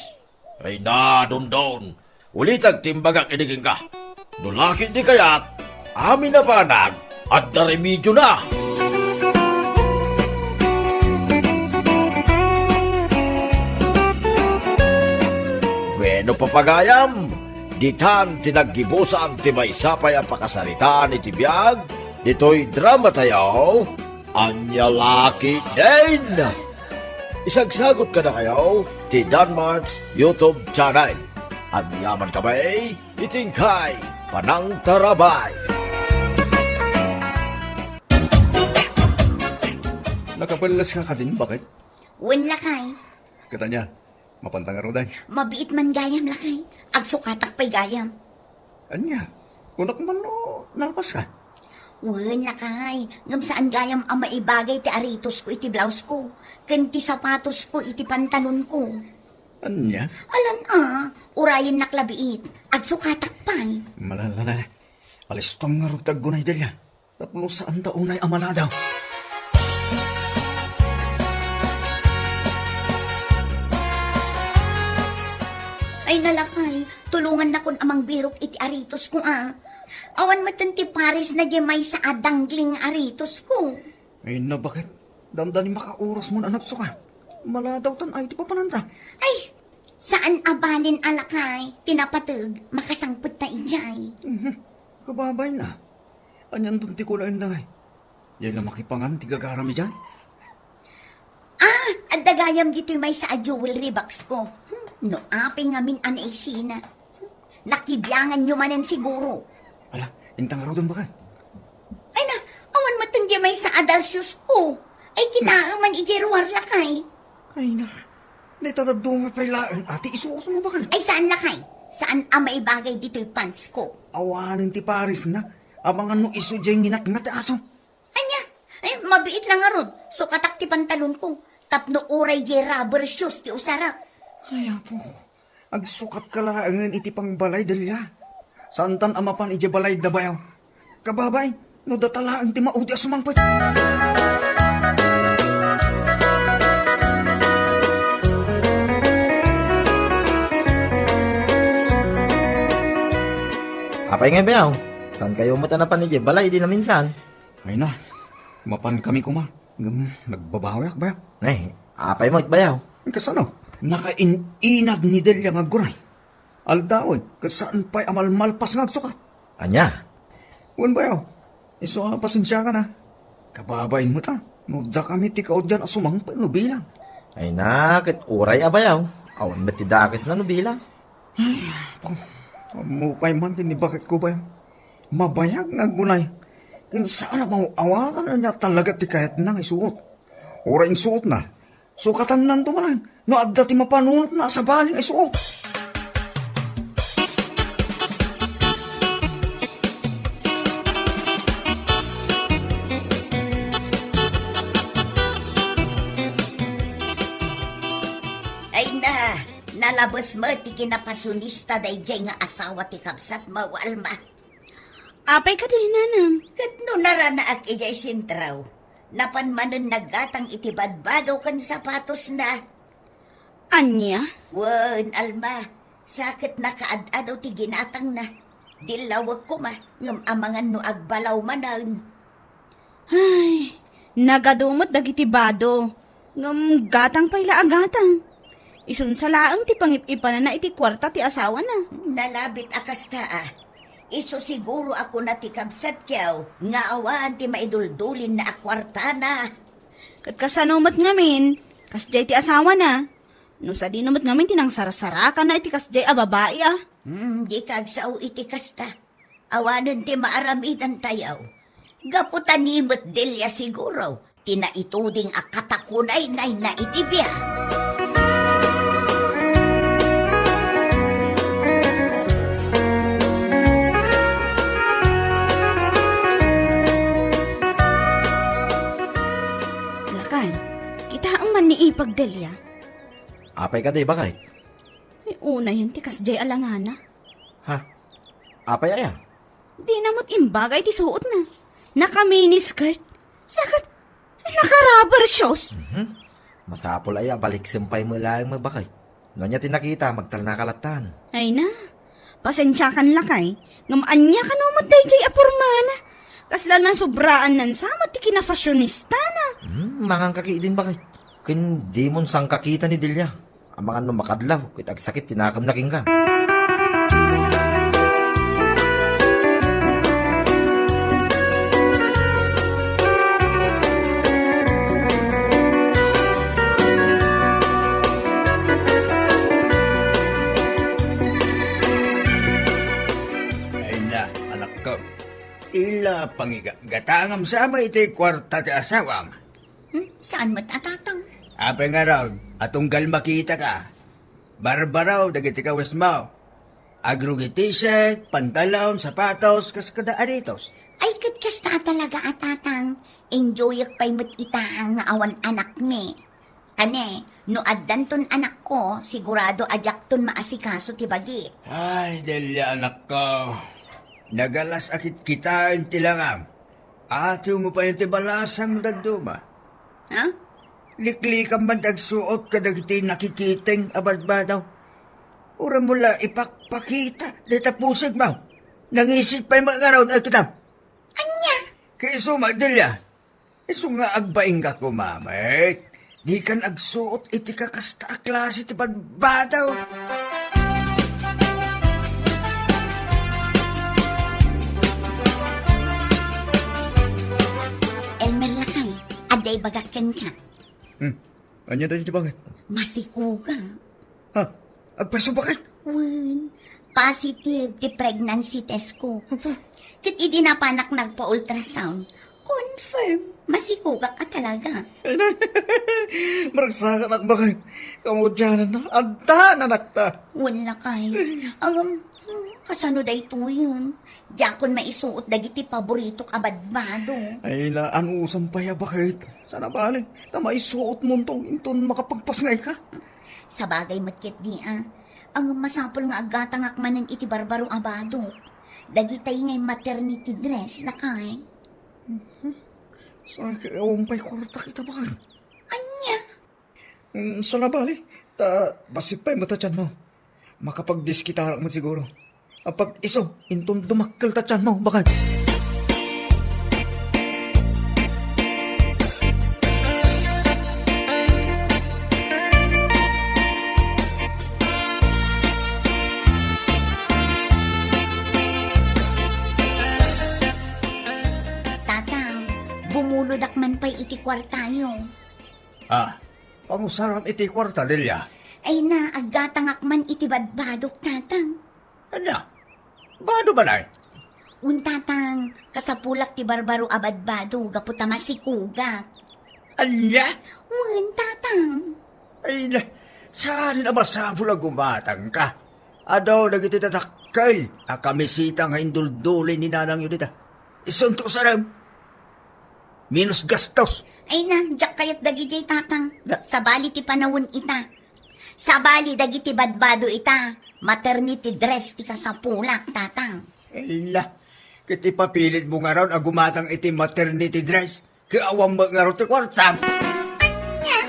Ay na, Dondon, ulitek ti imbagak idi kenka. No la ketdi kayat, amin a banag, adda remediona. Bueno, papagayam, ditan ti naggibusan ti maysa pay a pakasaritaan iti biag ditoy dramatayo. Ania la ketdin? Isagsagot kadakayo ti Danmart's YouTube channel. Agyaman kami iti inkay panangtarabay. Nakabelles ka kadin, baket? Wen, lakay. Ket ania, mapanta ngaruden? Mabiit man gayam, lakay. Agsukatak pay gayam. Ania, kunak man no nalpas ka? Wen, lakay. Ngem saan gayam a maibagay ti aritosko iti blausko, ken ti sapatosko iti pantalonko. Ania? Alan a, urayennak la biit. Agsukatak pay. Malalala. Alistom ngarud ti aggunay, Delia. Tapno saanta unay a maladaw. Ay, nalakay, tulongannakon a mangbirok iti aritosko a. Awan metten ti pares na di maysa a dangling aritosko. Ay, nabaket? Dandani makaoras mo na nagsukat. Maladawtan ay ti papananta. Ay, saan a balin a lakay, ti napateg, makasangpet ta idiay. Mhm. Kababay na. Anian don ti kunaen da ngay? Diay la makipangan ti gagaram idiay? Ah, adda gayam ditoy maysa a jewelry box ko. Hmm, no apay ngamin a naisina. Nakibianganyo manen siguro. Ala, inta ngaruden, baket? Ay na, awan metten diay maysa a dalsios ko. Ay, kitaem man idiay ruar, lakay. Ay na, naitadadduma pay laeng a ti isuot mo, baket? Ay, saan, lakay. Saan a maibagay ditoy pants ko. Awanen ti pares na. Amangan no isu diay nginatngat ti aso. Ania? Ay, mabiit la ngarud. Sukatak ti pantalonko. Tapno uray diay rubber shoes ti usarak. Ay, apo. Agsukatka laengen iti pangbalay, Delia. Saantan a mapan idiay balay da bayaw. Kababay, no data laeng ti maudi a sumangpet. Apay ngay, bayaw? Saankayo met a napan idiay balay idi naminsan? Ay na, mapan kami koma. Ngem, nagbabawiak, bayaw. Nay, apay met, bayaw? Kasano? Nakain-inad ni Delia nga agguray. Aldawen, ket saan pay a malmalpas nga agsukat. Ania? Wen, bayaw. Isu a pasensiakan a. Kababain met a. No dakami ti kaudian a sumangpet no bilang. Ay na, ket uray a, bayaw. Awan met ti dakesna no bilang. Ay, apo. Ammom pay man ti ni baketko, bayaw. Mabayag nga aggunay. Ken saan a maaw-awatan ania talaga ti kayatna nga isuot. Uray insuotna, sukatannanto manen no adda ti mapanunotna a sabali nga isuot. Ay na, nalabes met ti kinapashionista daydiay nga asawa ti kabsatmo, Alma. Apay kadi, nanang? Ket no naranaak idiay sentro, napan manen naggatang iti badbado ken sapatosna. Ania? Wen, Alma, sa ket nakaad-ado ti ginatangna. Dillawek koma, ngem amangan no agbalaw manen. Ay, nagadu met dagiti bado. Ngem gatang pay la a gatang. Isunsa laeng ti pangip-ipananna iti kuarta ti asawana. Nalabit a kasta a. Isu siguro a kuna ti kabsatko nga awan ti maiduldulinna a kuartana. Ket kasano met ngamin, kasdiay ti asawana? No sadino met ngamin ti nangsarsarakanna iti kasdiay a babai a? Hmm, dika agsao iti kasta. Awanen ti maaramidantayo. Gapu ta ni met Delia siguro ti naituding a katakunay nay na iti biag. Lakay, kitaem man ni ipag Delia. Apay kadi, baket? Ni unayen ti kasdiay a langana. Ha? Apay aya? Dina met imbagay ti suotna. Naka-miniskirt. Sa ket, naka-rubber shoes. Mhm. Masapul aya, baliksem pay met laeng, baket. No ania ti nakita, magtalnaka lattan. Ay na, pasensiakan lakay. Ngem ania kano met daydiay a pormana? Kasla nasobraan nan sa met ti kinafashionistana. Hmm, mangan ka ketdin, baket. Ken dimon sangkakita ni Delia. Amangan no makadlaw, ket agsakit ti nakemna kenka. Pangigatgatangam sa met iti kuarta ti asawam. Hmm? Saan met a, Tatang? Apay ngarud, a tunggal makitaka. Barbaro dagiti kawesmo. Agrugi t-shirt, pantalon, sapatos, kas kada aritos. Ay, ket kasta a talaga a, Tatang. Enjoyak pay met ita nga awan anakmi. Kani, no addanton anakko, sigurado a diakton maasikaso ti bagi. Ay, Delia, anakko. Nagalas a kitkitaen ti langam. Atewmo pay ti balasang no dadduma. Ha? Liklikam man ti agsuot kadagiti nakikiteng a badbado. Uray mo la ipakpakita dita pusigmo. Nangisit pay met ngarud, ay, kitam. Ania? Kay isu met, Delia. Isu nga agbainka koma met. Dikan agsuot iti kakasta a klase ti badbado. Elmer, lakay, adda ibagak kenka. Hmm. Ania dayta ti baket? Masikuga. Ha? Agpayso baket? Wen, positive ti pregnancy test ko. Apa? Ket idi napanak nagpa-ultrasound, confirm, masikugak a talaga. Maragsakanak baket. Kamudianan na, adda nanakta. Wen, lakay. Ngem, hmm, kasano daytoyen? Diakon maisuot dagiti paboritok a badbado. Ay, la, anusam pay a baket. Sana bale, ta maisuotmonto, inton makapagpasngayka. Sabagay met ketdi a. Ngem masapul nga aggatangak manen iti barbaro a badok. Dagitay ngay maternity dress, lakay. Mhm. Sa awan pay kuarta kita, baket. Ania? Mm, sana bale, ta bassit pay met a tianmo. Makapagdiskitarak met siguro. Apag-isu, inton dumakkel ta tianmo, baket. Tatang, bumulodak man pay iti kuartayo. Ah, pangusaram iti kuarta, Delia. Ay na, aggatangak man iti badbadok, Tatang. Ania? Bado balay? Wen, Tatang, kasapulak ti barbaro a badbado gapu ta masikugak. Ania? Wen, Tatang. Ay na, saan a masapul a gumatangka? Adu dagiti dadakkel a kamiseta nga indulduli ni nanangyo dita. Isunto sarem. Minus gastos. Ay na, diak kayat dagidiay, Tatang. Da- Sabali ti panawen ita. Sabali dagiti badbado ita. Maternity dress ti kasapulak, Tatang. Ay la, ket ipapilitmo ngarud a gumatang iti maternity dress. Ket awan met ngarud ti kuartam. Ania?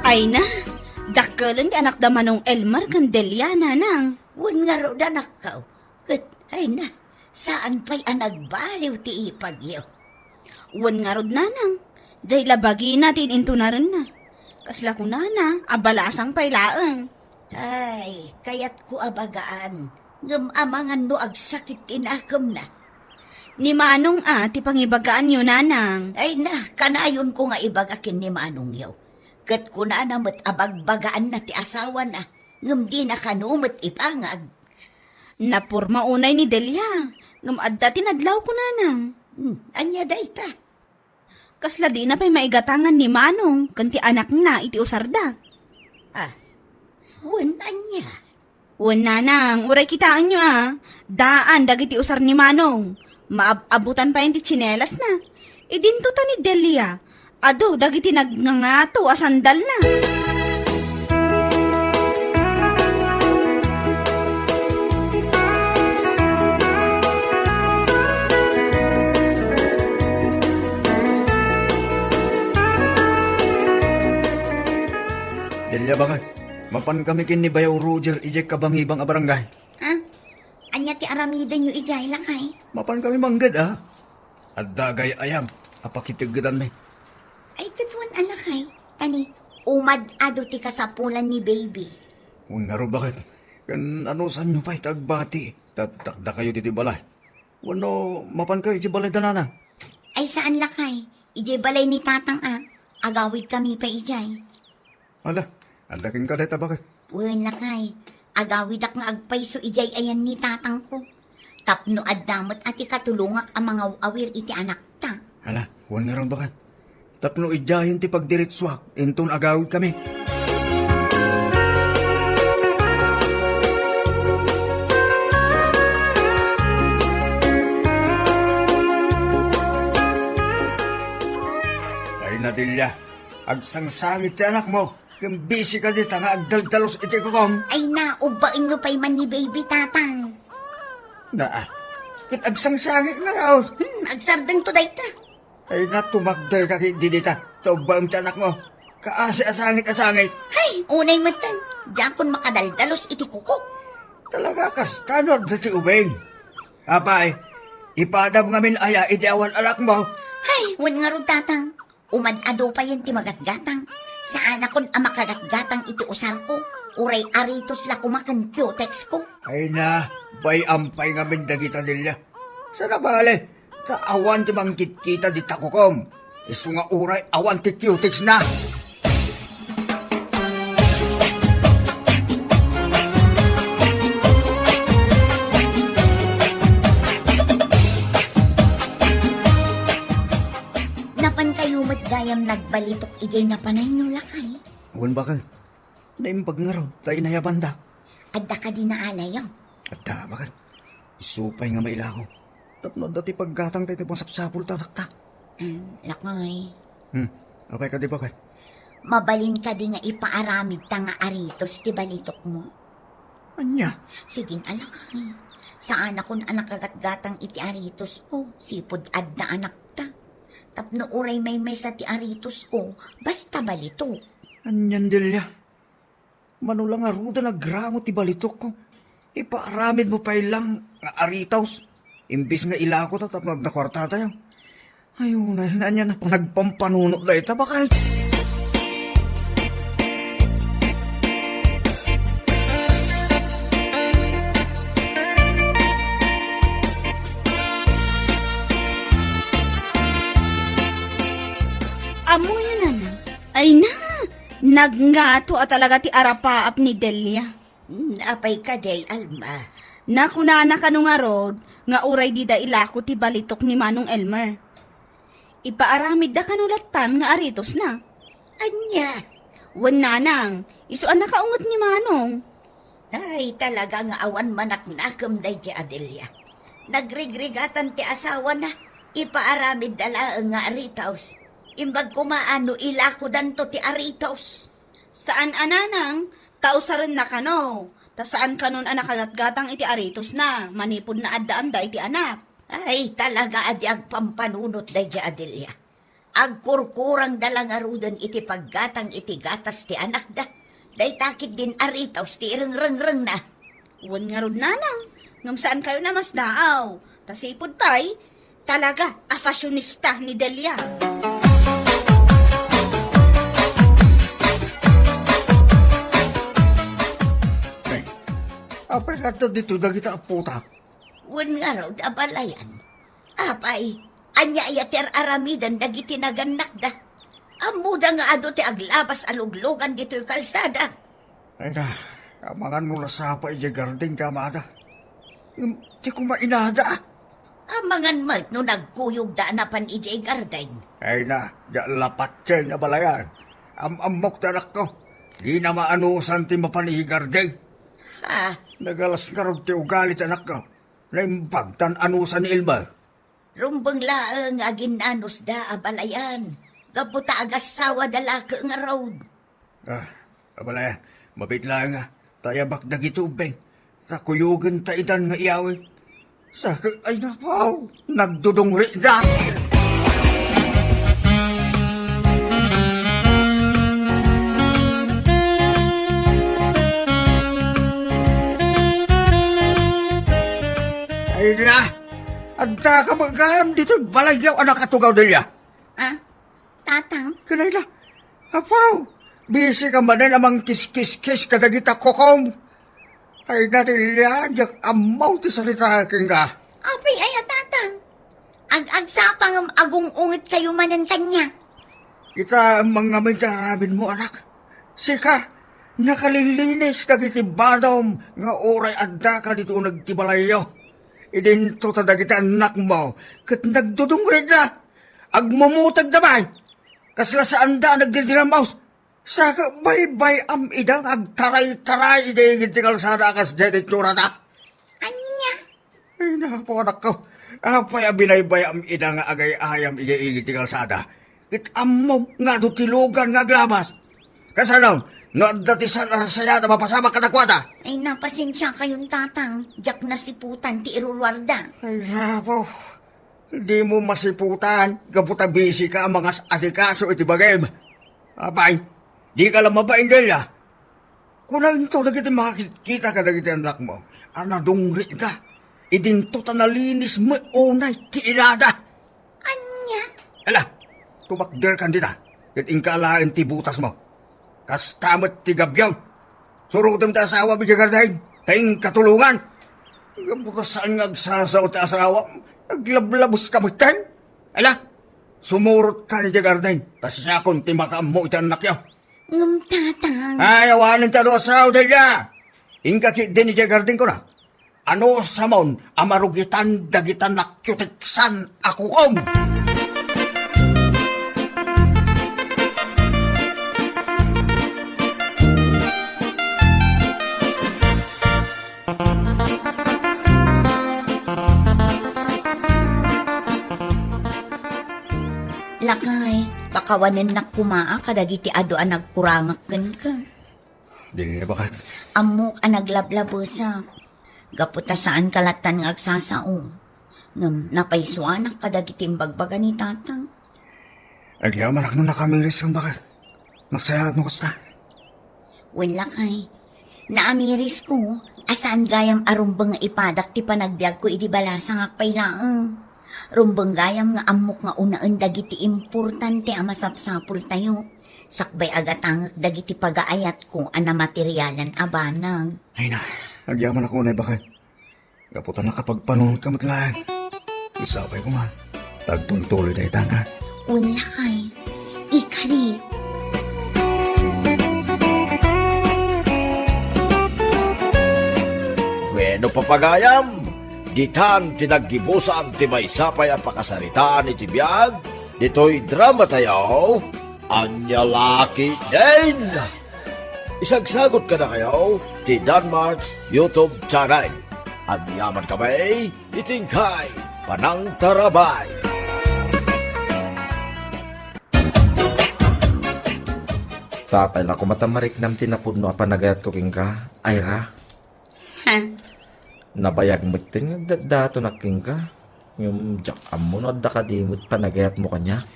Ay na, dakkelen ti anakda Manong Elmer ken Delia, Nanang. Wen ngarud, anakko. Ket, ay na, saan pay a nagbaliw ti ipagyo. Wen ngarud, Nanang, diay la bagina ti in-intunarenna. Kasla kunana, a balasang pay laeng. Ay, kayatko a bagaan, ngem amangan no agsakit ti nakemna. Ni Manong a ti pangibagaanyo, Nanang. Ay na, kanayonko nga ibaga ken ni Manongyo. Ket kunana met a bagbagaanna ti asawana, ngem dina kano met ipangag. Naporma unay ni Delia, ngem adda ti nadlawko, Nanang. Hmm, ania dayta? Kasla dina pay maigatangan ni Manong ken ti anakna iti usarda. Ah, wen, ania? Wen, Nanang, uray kitaenyo a, daan dagiti usar ni Manong. Maab-abutan pay ti tsinelasna. Idinto ta ni Delia, adu dagiti nagngangato a sandalna. Delia, baket, mapan kami ken ni Bayaw Roger idiay kabangibang a barangay. Ha? Ania ti aramidenyo idiay, lakay? Mapan kami mangged a. Adda gay-ayam a pakiteggedanmi. Ay, ket wen a, lakay. Tani, umad-adu ti kasapulan ni baby. Wen ngarud, baket. Ken anusanyo pay ti agbati? Tattakdakayo ditoy balay. Wenno mapankayo iti balay da nanang? Ay, saan lakay. Idiay balay ni tatang a. Agawid kami pay idiay. Ala, adda kenka dayta baket? Wen lakay. Agawidak nga agpayso idiay ayan ni tatangko. Tapno adda met a ti katulongak a mangaw-awir iti anakta. Ala, wen ngarud baket. Tapno idiayen ti pagdiritsuak, inton agawid kami. Ay, Nadelia, agsangsangit ti anakmo. Ken bisi ka dita nga agdaldalus iti kukom. Ay, naubbaenyo pay man ni baby, tatang. Naa, ket agsangsangit nga raw. Hmm, agsardengto dayta. Ay, natumakder ka ketdi dita. Ta ubbaem ti anakmo. Kaasi a sangit a sangit. Hay, unay metten. Diakon makadaldalus iti kuko. Talaga, kasta no adda ti ubing. Apay, ipadam ngamin aya iti awan anakmo? Hay, wen ngarud, tatang. Umad-adu payen ti magatgatang. Saanakon a makagatgatang iti usarko. Uray Aritos la koma ken Cutex ko. Ay na, bay-am pay ngamin dagita, Delia. Saan a bale, ta awan ti mangkitkita dita kukom. Isu nga uray awan ti Cutex na. Napankayo met gayam nagbalitok idiay napananyo, lakay? Wen, baket. Naimbag ngarud ta inayabandak. Adda kadi naalayo? Adda, baket. Isu pay nga mailako. Tapno adda ti paggatang dayta masapsapul ta anakta. Hmm, lakay. Hmm, apay kadi, baket? Mabalin kadi nga ipaaramidta nga Aritos ti balitokmo? Ania? Sige, lakay. Saanakon a nakagatgatang iti Aritos ko, sipud adda anakta. Tapno uray maymaysa ti Aritos ko, basta balitok. Anian, Delia? Mano la ngaruden a gramo ti balitokko. Ipaaramidmo pay lang nga Aritos. Imbes nga ilakota tapno adda kuartatayo. Ay, unay, ania a panagpampanunot dayta, baket? Ammoyo, nanang. Ay na, nagngato a talaga ti arapaap ni Delia. Hmm, apay kadi, Alma? Nakunana kano ngarud nga uray dida ilako ti balitok ni Manong Elmer. Ipaaramidda kano lattan nga Aritos na. Ania? Wen, nanang, isu a nakaunget ni Manong. Ay, talaga nga awan manaknakem daydi a Delia. Nagrigrigatan ti asawana, ipaaramidda laeng nga Aritos. Imbag koma a no ilakodanto ti Aritos. Saan a, nanang, ta usarenna kano, ta saan kanon a nakagatgatang iti Aritos na, manipud naaddaan da iti anak. Ay, talaga a di agpampanunot daydi a Delia. Agkurkurangda la ngaruden iti paggatang iti gatas ti anakda. Dayta ketdin Aritos ti irengrengrengna. Wen ngarud, nanang, ngem saankayon a masdaaw. Ta sipud pay, talaga a fashionista ni Delia. Ay, apay kadi ditoy dagita a puta? Wen ngarud, abalayan. Apay, ania aya ti ar-aramiden dagiti nagannakda? Ammoda nga adu ti aglabas a luglugan ditoy kalsada. Ay na, amangan no nasapa idiay garden ti amada. Ngem, ti koma inada. Amangan met no nagkuyogda a napan idiay garden. Ay na, diak la patien, abalayan. Am-ammok ti anakko. Dina maanusan ti mapan idiay garden. Ha? Nagalas ngarud ti ugali ti anakko. Naimbag tan anusan ni Elmer. Rumbeng laeng nga aginnanusda, abalayan. Gapu ta agassawada la ket ngarud. Ah, abalayan, mabiit laeng a, ta ayabak dagiti ubbing. Ta kuyogenta idan nga iyawid. Sa, ay, napaw, nagdudungrida. Ay na, adda ka met gayam ditoy balayyo a nakatugaw, Delia? Ah, Tatang? Kanay la. Apaw, bisi ka manen a mangkiskiskis kadagita kokom. Ay, Delia, diak ammo ti sarita kenka. Apay aya, Tatang? Ag-agsapa ngem agung-ungetkayo manen kaniak. Ita, mangngam iti aramidmo, anak. Sika, nakalilinis dagiti banum nga uray addaka ditoy uneg ti balayyo. Idinto ta dagiti annakmo ket nagdudungritda. Agmumutegda pay. Kasla saanda a nagdirdiramus. Saka baybay-am ida nga agtaray-taray idi igid ti kalsada a kas dayta itsurada. Ania? Ay, napo, anakko. Apay a binaybay-am ida nga agay-ayam idi igid ti kalsada? Ket ammom nga adu ti lugan nga aglabas. Kasano, no adda ti saan a rasayaat a mapasamak kadakuada? Ay, napasensiakayon, Tatang. Diak nasiputan ti iruruarda. Ay, napo. Dimo masiputan, gapu ta bisika a mangas-asikaso iti bagim. Apay, dika la mabain, Delia. Kunaento dagiti makakitkita kadagiti annakmo a nadungritda. Idinto ta nalinis met unay ti ilada. Ania? Ala, tumakderkan dita, ket inka alaen ti butasmo. Kasta met ti gabbio. Surotem ti asawam idiay garden, ta inka tulongan. Gapu ta saan nga agsasao ti asawam, aglablabuska metten. Ala, sumurotka idiay garden, ta siakon ti makaammo iti annakyo. Ngem, Tatang. Ay, awanen ti adu a sao, Delia. Inka ketdin idiay garden, kunak. Anusamon a marugitan dagita nakiuteksan a kukom. Lakay, pakawanennak koma kadagiti adu a nagkurangak kenka. Dili na bakat. Ammok a naglablabesak. Gapu ta saanka lattan nga agsasao. Ngem napaysuanak kadagiti imbagbaga ni Tatang. Agyamanak no nakamiris kang bakat. Nasayaat mo kasta. Wen, lakay. Naamirisko a saan gayam a rumbeng nga ipadak ti panagbiagko idi balasangak pay laeng. Rumbeng gayam nga ammok nga unaen dagiti importante a masapsapultayo. Sakbay a gatangek dagiti pagaayatko a namaterialan a banag. Ay na, agyamanak unay bakat. Gapu ta nakapagpanunot ka met laeng. Isapay koma, ta agtultuloy dayta, ha? Wen, lakay. Ikari. Wenno, papagayam, ditan ti naggibusan ti maysa pay a pakasaritaan iti biag ditoy dramatayo, Ania La Ketdin. Isagsagut kadakayo ti Danmark's YouTube channel. Agyamankami iti inkay panangtarabay. Sapay la koma ta mariknam ti napudno a panagayatko kenka, Ira. Ha? Nabayag metten nga agdatdatonak kenka. Ngem diak ammo no adda kadi met panagayatmo kaniak.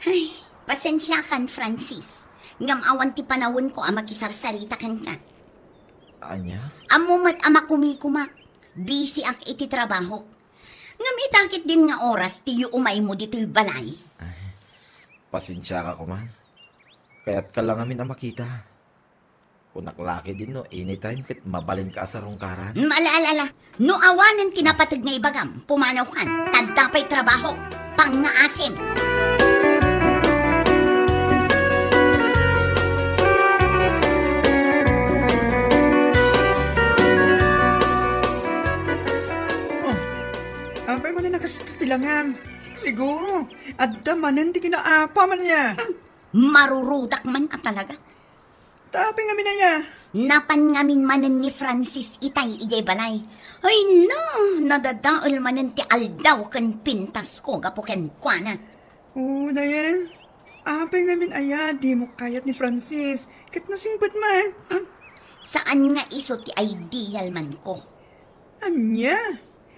Ay, pasensiakan, Francis. Ngem awan ti panawenko a makisarsarita kenka. Ania? Ammo met a makumikumak. Bisiak iti trabahok. Ngem ita ketdin nga oras ti yuumaymo ditoy balay. Ay, pasensiaka koma. Kayatka la ngamin a makita. Kunak la ketdin no anytime ket mabalinka a sarungkaran. Ala, ala, ala. No awanen ti napateg nga ibagam, pumanawkan. Ta adda pay trabaho. Pangngaasim. Oh, apay manen a kasta ti langam? Siguro, adda manen ti kinaapam aya. Hmm, marurudak man a talaga. Ta apay ngamin aya? Napan ngamin manen ni Francis itay idiay balay. Ay na, nadadael manen ti aldaw ken pintasko gapu kenkuana. Oo, Dayan. Apay ngamin aya dimo kayat ni Francis? Ket nasingpet man. Hmm? Saan nga isu ti ideal manko. Ania?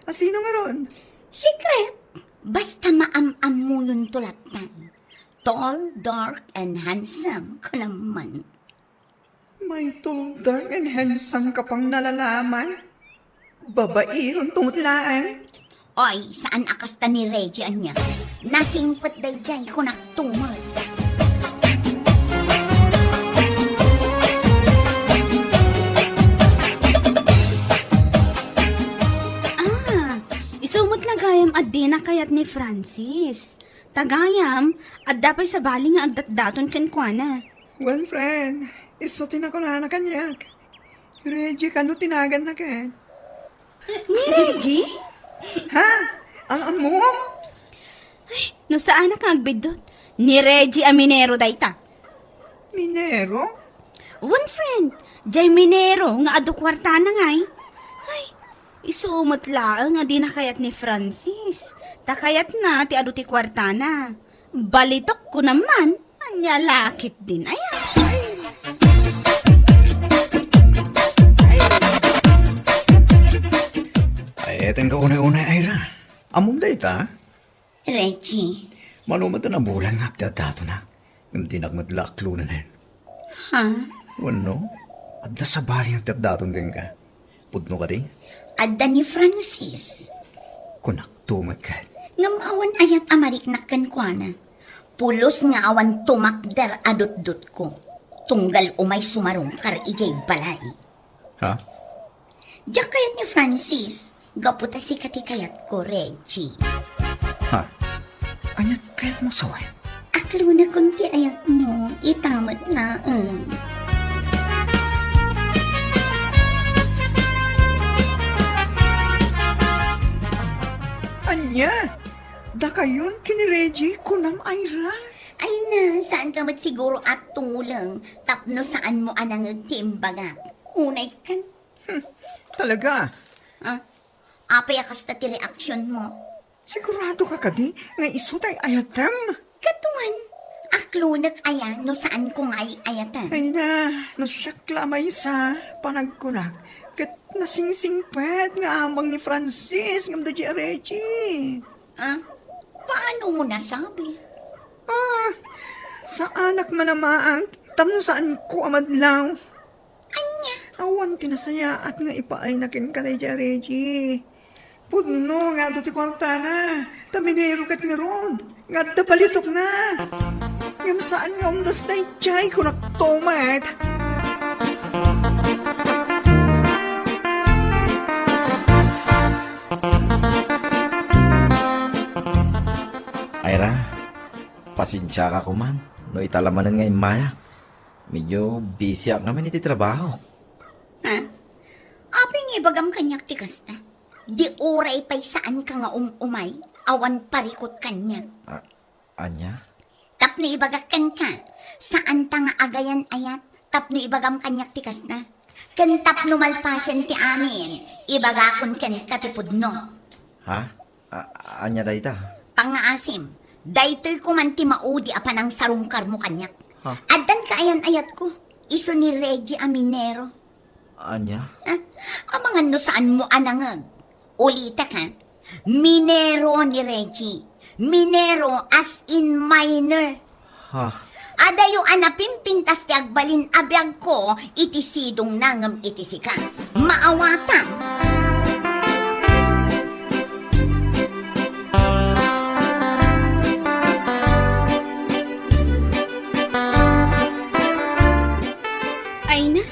A, sino ngarud? Secret. Basta maam-ammuyonto lattan. Tall, dark, and handsome, kunam man. May tall, dark, and handsome ka pang nalalaman? Babairon to met laeng. Oy, saan a kasta ni Reggie ania? Nasingpet daydiay, kunak to met. ni Francis. Ta gayam, adda pay sabali nga agdatdaton kenkuana. Well, friend, isu ti nakunana kaniak. Reggie, kano ti naganna ket? Ni Reggie? Ha? Ang amom? Ay, no saanak nga agbiddut, ni Reggie a minero dayta. Minero? Wen, friend, jay minero nga adu kuartana ngay. Ay, isu met laeng a dina kayat ni Francis. Ta kayatna ti adu ti kuartana. Balitok ko naman. Ania la ketdin aya? Ay, eteng ka unay-unay, Ira. Ammom dayta? Reggie. Mano met a nabulan nga agdadatonak. Ngem dinak met la aklonen. Ha? Wenno, adda sabali nga agdadaton kenka. Pudno kadi? Adda ni Francis. Kunakto met ket. Ngem awan ayat a mariknak kenkuana. Pulos nga awan tumakder a dutdotko. Tunggal umay sumarungkar idiay balay. Ha? Diak kayat ni Francis, gapu ta sika ti kayatko, Reggie. Ha? Aniat kayatmo sawen? Aklonakon ti ayatmo, ita met laeng. Ania? Dakayon ken ni Reggie, kunam, Ira? Ay na, saan ka met siguro a tuleng tapno saanmo a nangeg ti imbagak. Unay kan? Hmm, talaga? Ah, apay a kasta ti reaksionmo? Sigurado ka kadi nga isu tay ayatem? Kaduan, aklonek aya no saanko nga ay-ayaten? Ay na, no siak la a maysa, panagkunak, ket nasingsingpet nga amang ni Francis ngem da Reggie. Ah, paano mo nasabi? Ah, saanak manamaag, tapno saanko a madlaw. Ania? Awan ti nasayaat nga ipaayna kenka daydiay a Reggie. Pudno nga adu ti kuartana, ta minero ket ngarud, nga adda balitokna. Ngem saan nga umdas daydiay, kunakto met. Ira, pasensiaka koman no ita la manen nga immayak. Medyo busyak ngamin iti trabaho. Ha? Apay nga ibagam kaniak ti kasta? Di uray pay saanka nga um-umay, awan parikut kaniak. A-, ania? Tapno ibagak kenka, saanta nga agayan-ayat, tapno ibagam kaniak ti kasta. Ken tapno malpasen ti amin, ibagakon kenka ti pudno. Ha? A-, ania dayta? Pangngaasim, daytoy koman ti maudi a panangsarungkarmo kaniak. Ha? Addan kaayan-ayatko, isu ni Reggie a minero. Ania? Ah, amangan no saanmo a nangeg. Ulitek, ha? Minero ni Reggie. Minero as in miner. Ha? Adayo a napimpintas ti agbalin a biagko iti sidongna ngem iti sika. Maawatam. Ay na,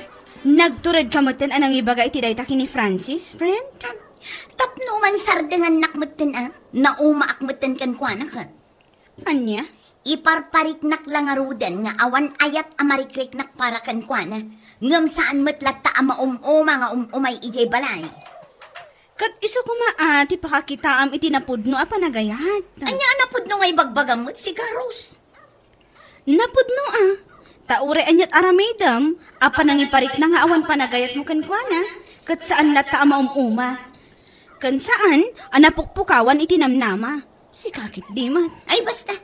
nagturedka metten a nangibaga iti dayta ken ni Francis, friend? Tapno man sardengannak metten a, naumaak metten kenkuana ket. Ania? Iparpariknak la ngaruden nga awan ayat a marikriknak para kenkuana, ngem saan met latta a maum-uma nga um-umay idiay balay. Ket isu koma a ti pakakitaam iti napudno a panagayat. Ania a napudno nga ibagbagam met, sika, Rose? Napudno a, ta uray aniat aramidem a panangiparikna nga awan panagayatmo kenkuana, ket saan latta a maum-uma. Ken saan a napukpukawan iti namnama. Sika ketdi met. Ay, basta.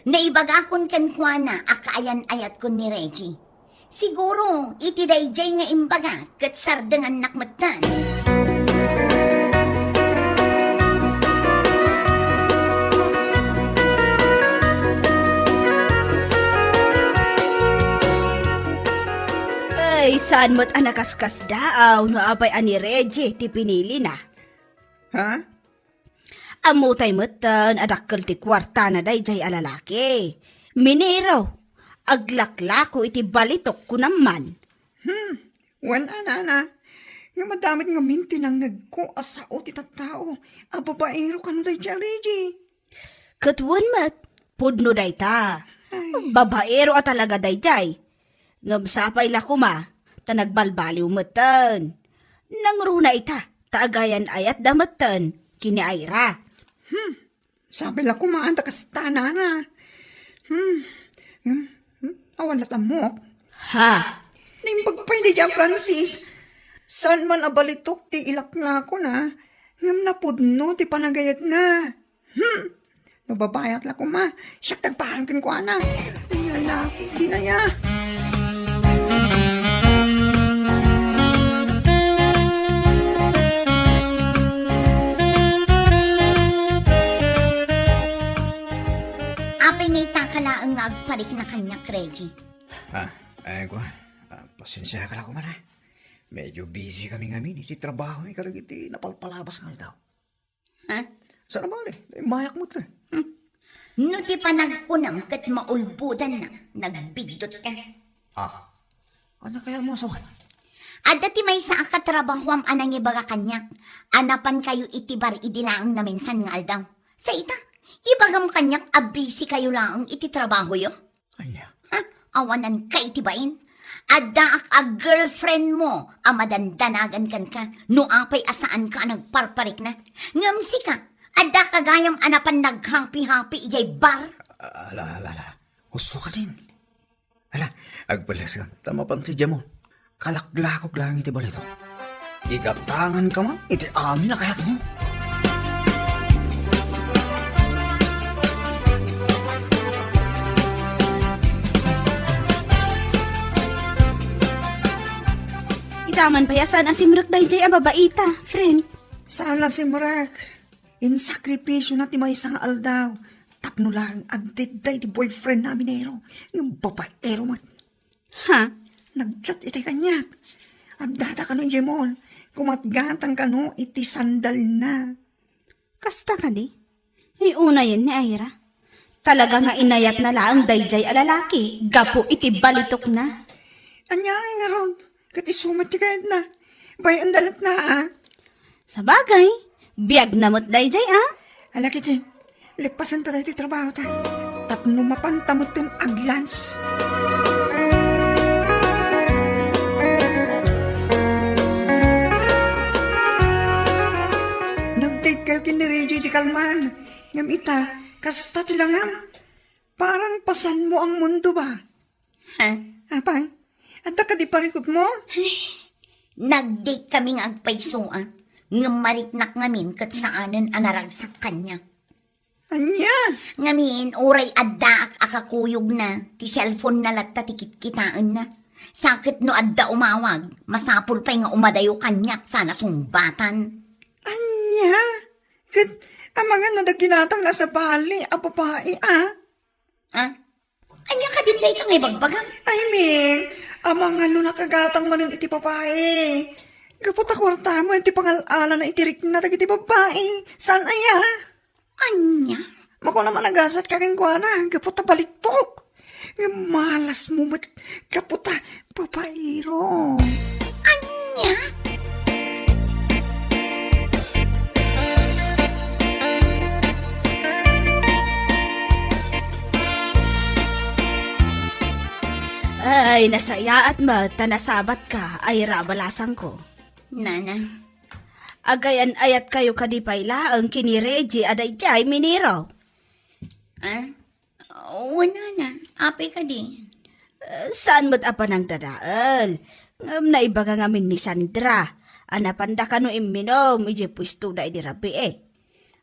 Naibagakon kenkuana a kaayan-ayatkon ni Reggie. Siguro, iti daydiay nga imbaga, ket sardengannak metten. Ay, saan met a nakaskasdaaw no apay a ni Reggie ti pinilina. Ha? Ammotay metten a dakkel ti kuartana daydiay a lalaki. Minero, aglaklako iti balitok, kunam man. Hmm, wen a, nana, nga madamit ngamin ti nangngegko a sao ti tattao a babaero kano daydiay a Reggie. Ket wen met, pudno dayta. Ay. Babaero a talaga daydiay. Ngem sapay la koma, ta nagbalbaliw metten. Nangruna ita, ta agayan-ayatda metten ken ni Ira. Hmm. Sapay la koma ta kasta, nana. Hmm. Hmm. Hmm. Awan la't ammok. Ha? Naimbag pay daydiay a Francis. Saan man a balitok ti ilaklakona, ngem napudno ti panagayatna. Hmm. No babayak la koma, siak ti agparang kenkuana. Ay, lalaki, dinaya. Apay nga ita ka laeng nga agparikna kaniak, Reggie? Ah, ay, kua. Ah, pasensiaka la koma, a. Medyo busy kami ngamin iti trabaho mi kadagiti napalpalabas nga aldaw. Ha? Saan a bale, immayak met. Hmm. No ti panagkunam ket maulbodanna, nagbiddut ka. Ah, ania kayat mo a sawen? Adda ti maysa a katrabahoam a nangibaga kaniak a napankayo iti bar idi laeng naminsan nga aldaw. Sa ita, ibagam kaniak a busy kayo laeng iti trabahoyo. Ania? Ha? Awananka iti bain? Addaak a girlfriend mo a madandanagan kenka no apay a saanka a nagparparikna. Ngem sika, addaka gayam a napan naghapi-hapi idiay bar? Ala, ala, ala. Husto ka din. Ala, agpalaskam ta mapan ti Jamon. Kalaklakok laeng iti balitok. Igatanganka man iti amin a kayatmo. Ita man pay a saan a simrek daydiay a babaita, friend. Saan a simrek? Insakripisyo na ti maysa nga aldaw tapno laeng agdetda iti boyfriend na a minero. Ngem babaero met. Ha? Nag-chat iti kaniak. Addada kano idiay mall. Kumatgatang kano iti sandalna. Kasta kadi? Ay, unayen ni Ira. Talaga nga inayatna laeng daydiay a lalaki gapu iti balitokna. Ania ngarud? Ket isu met ti kayatna. Bay-en da latta, a. Sabagay, biagna met daydiay, a. Ala, ket leppasen ta daytoy trabaho ta. Tapno mapanta metten aglans. Nag-date kayo ken ni Reggie iti kalman. Ngem ita, kasta ti langam. Parang pasanmo ang mundo ba? Ha? Apay, adda kadi parikutmo? Nag-date kami nga agpayso, a. Ngem mariknak ngamin ket saanen a naragsak kaniak. Ania? Ngamin, uray addaak a kakuyogna, ti cellphone na latta ti kitkitaenna. Sa ket no adda umawag, masapul pay nga umadayo kaniak sana sungbatan. Ania? Ket amangan no adda ginatang la sabali a babai, a? A? Ania kadin dayta nga ibagbagam? I mean, amangan no nakagatang manen iti babai. Gapu ta kuartamo iti pangal-alana iti rikna dagiti babai. Saan aya? Ania? Makuna man a gasat ka kenkuana, gapu ta balitok. Ngem malasmo met gapu ta babaero. Ania? Ay, nasayaat met ta nasabatka, Ira a balasangko. Nana. Agayan-ayatkayo kadi pay laeng ken ni Reggie a daydiay minero? A? Wen, nana. Apay kadi? Eh, saan met a panangdadael. Ngem naibaga ngamin ni Sandra a napanda kano imminom idiay puestoda idi rabii.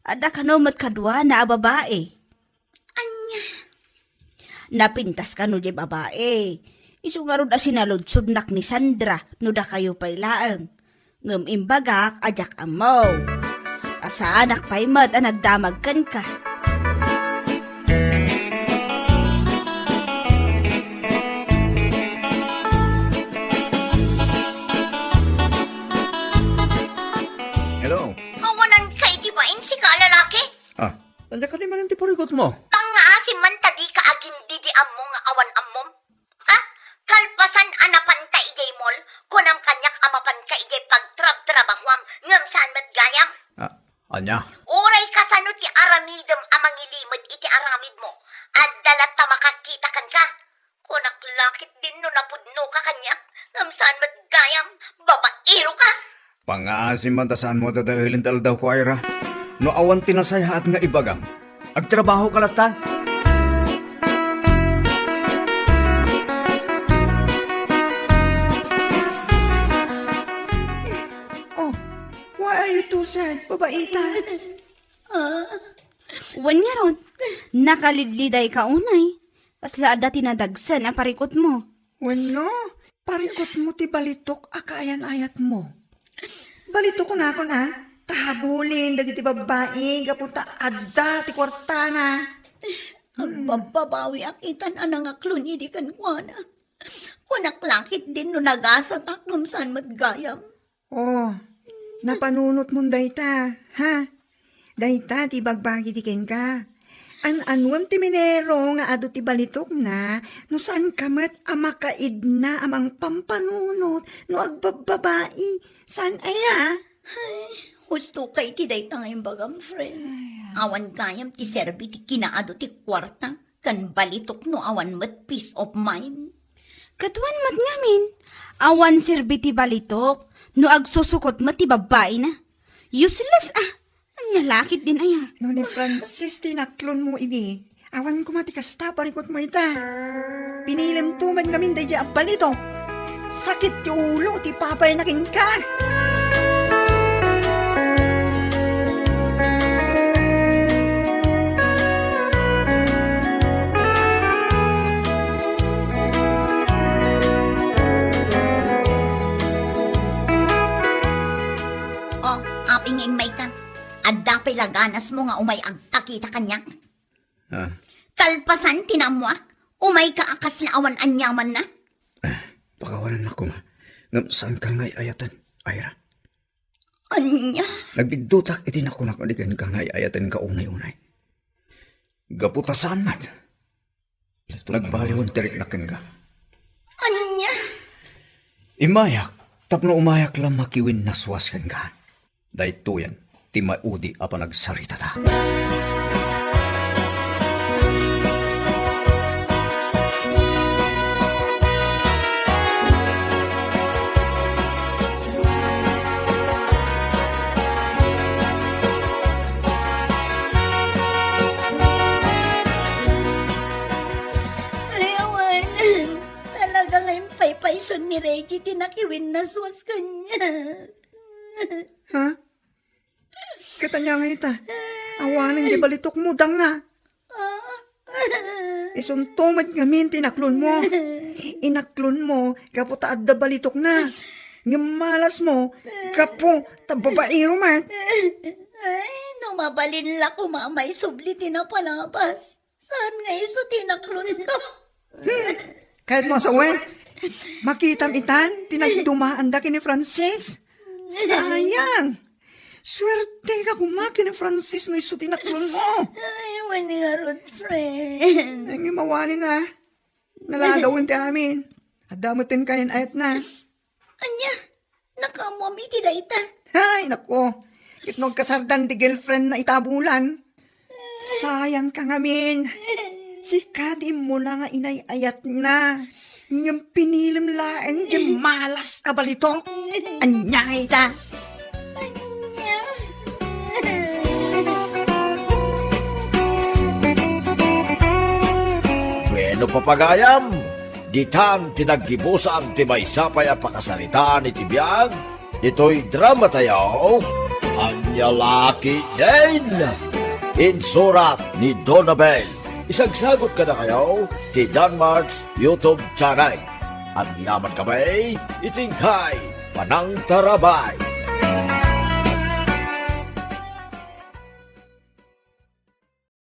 Adda kano met kaduana a babai. Ania? Napintas kano diay babai. Isu ngarud a sinaludsodnak ni Sandra no dakayo pay laeng. Ngem imbagak a diak ammo. A saanak pay met a nagdamag kenka. Hello? Awanan ka iti bain, sika a lalaki? Ah, ania kadi manen ti purigutmo? Pangngaasim man ta dika agindidi ammo nga awan ammom? Ha? Kalpasan a napanta idiay mall, kunam kaniak a mapanka idiay pagtrabtrabahoam, ngem saan met gayam. Ah, ania? Uray kasano ti aramidem a mangilimed Pangngaasim man ta saanmo a dadaelen ti aldawko, Ira. No awan ti nasayaat nga ibagam, agtrabahoka latta. Oh, why are you two sad, babaita? Ah, wen ngarud, nakalidlidayka unay. Kasla adda ti nadagsen a parikutmo. Wenno, parikutmo ti balitok a kaayan-ayatmo. Balitok kunakon a, kahabulen dagiti babbai gapu ta adda ti kuartana. Agbabbabawiak itan a nangaklon idi kenkuana. Kunak la ketdin no nagasatak ngem saan met gayam. Oh, napanunotmon dayta, ha? Dayta ti ibagbagidi kenka. An-anuem ti minero nga adu ti balitokna no saanka met a makaidna a mangpampanunot no agbabbabai? Saan aya? Ay, husto kay ti dayta nga imbagam, friend. Ay, ah. Awan gayam ti serbi ti kinaadu ti kuarta ken balitok no awan met peace of mind. Kaduan met ngamin, awan serbi ti balitok no agsusukot met ti babbaina. Useless a. Ania la ketdin aya? No ni Francis ti inaklonmo idi, awan koma ti kasta parikutmo ita. Pinilemto met ngamin daydiay a balitok. Sakit ti ulo ti ipapayna kenka. Oh, apay nga immayka? Adda pay la ganasmo nga umay agpakita kaniak? Ah. Kalpasan ti naammoak, umayka a kasla awan aniamanna. Ah, pakawanennak koma. Ngem saanka nga ay-ayaten, Ira. Ania? Nagbiddutak iti nakunak a di kenka nga ay-ayatenka unay-unay. Gapu ta saan met, nagbaliwen ti riknak kenka. Ania? Immayak tapno umayak la makiwinnaswas kenka. Daytoyen ti maudi a panagsaritata. Ay, awan. Talaga nga impaypayson ni Reggie ti nakiwinnaswas kaniak. Ha? Ket ania ngay ita? Awanen ti balitokmo, dangna. Isunto met ngamin ti inaklonmo. Inaklonmo gapu ta adda balitokna. Ngem malasmo gapu ta babaero met. Ay, no mabalin la koma a maisubli ti napalabas. Saan nga isu ti inaklonko? Hmm. Kayatmo a sawen, makitam itan ti nagdumaanda ken ni Francis. Sayang. Suerteka koma ken ni Francis no isu ti inaklonmo. Ay, wen ngarud, friend. Ay, nga mawanen a. Nalagawen ti amin. Adda met ti kaayan-ayatna. Ania? Nakaammoam iti dayta. Ay, nako. Ket no agkasardan ti girlfriendna ita a bulan. Sayangka ngamin. Sika ti immuna nga inay-ayatna. Ngem pinilem laeng ti malas a balitok. Ania ita? Ania? Bueno, papagayam, ditan ti naggibusan ti maysa pay a pakasaritaan iti biag ditoy dramatayo, Ania La Ketdin. Insurat ni Donabel. Isagsagut kadakayo ti Danmark's YouTube channel. Agyamankami iti inkay panangtarabay.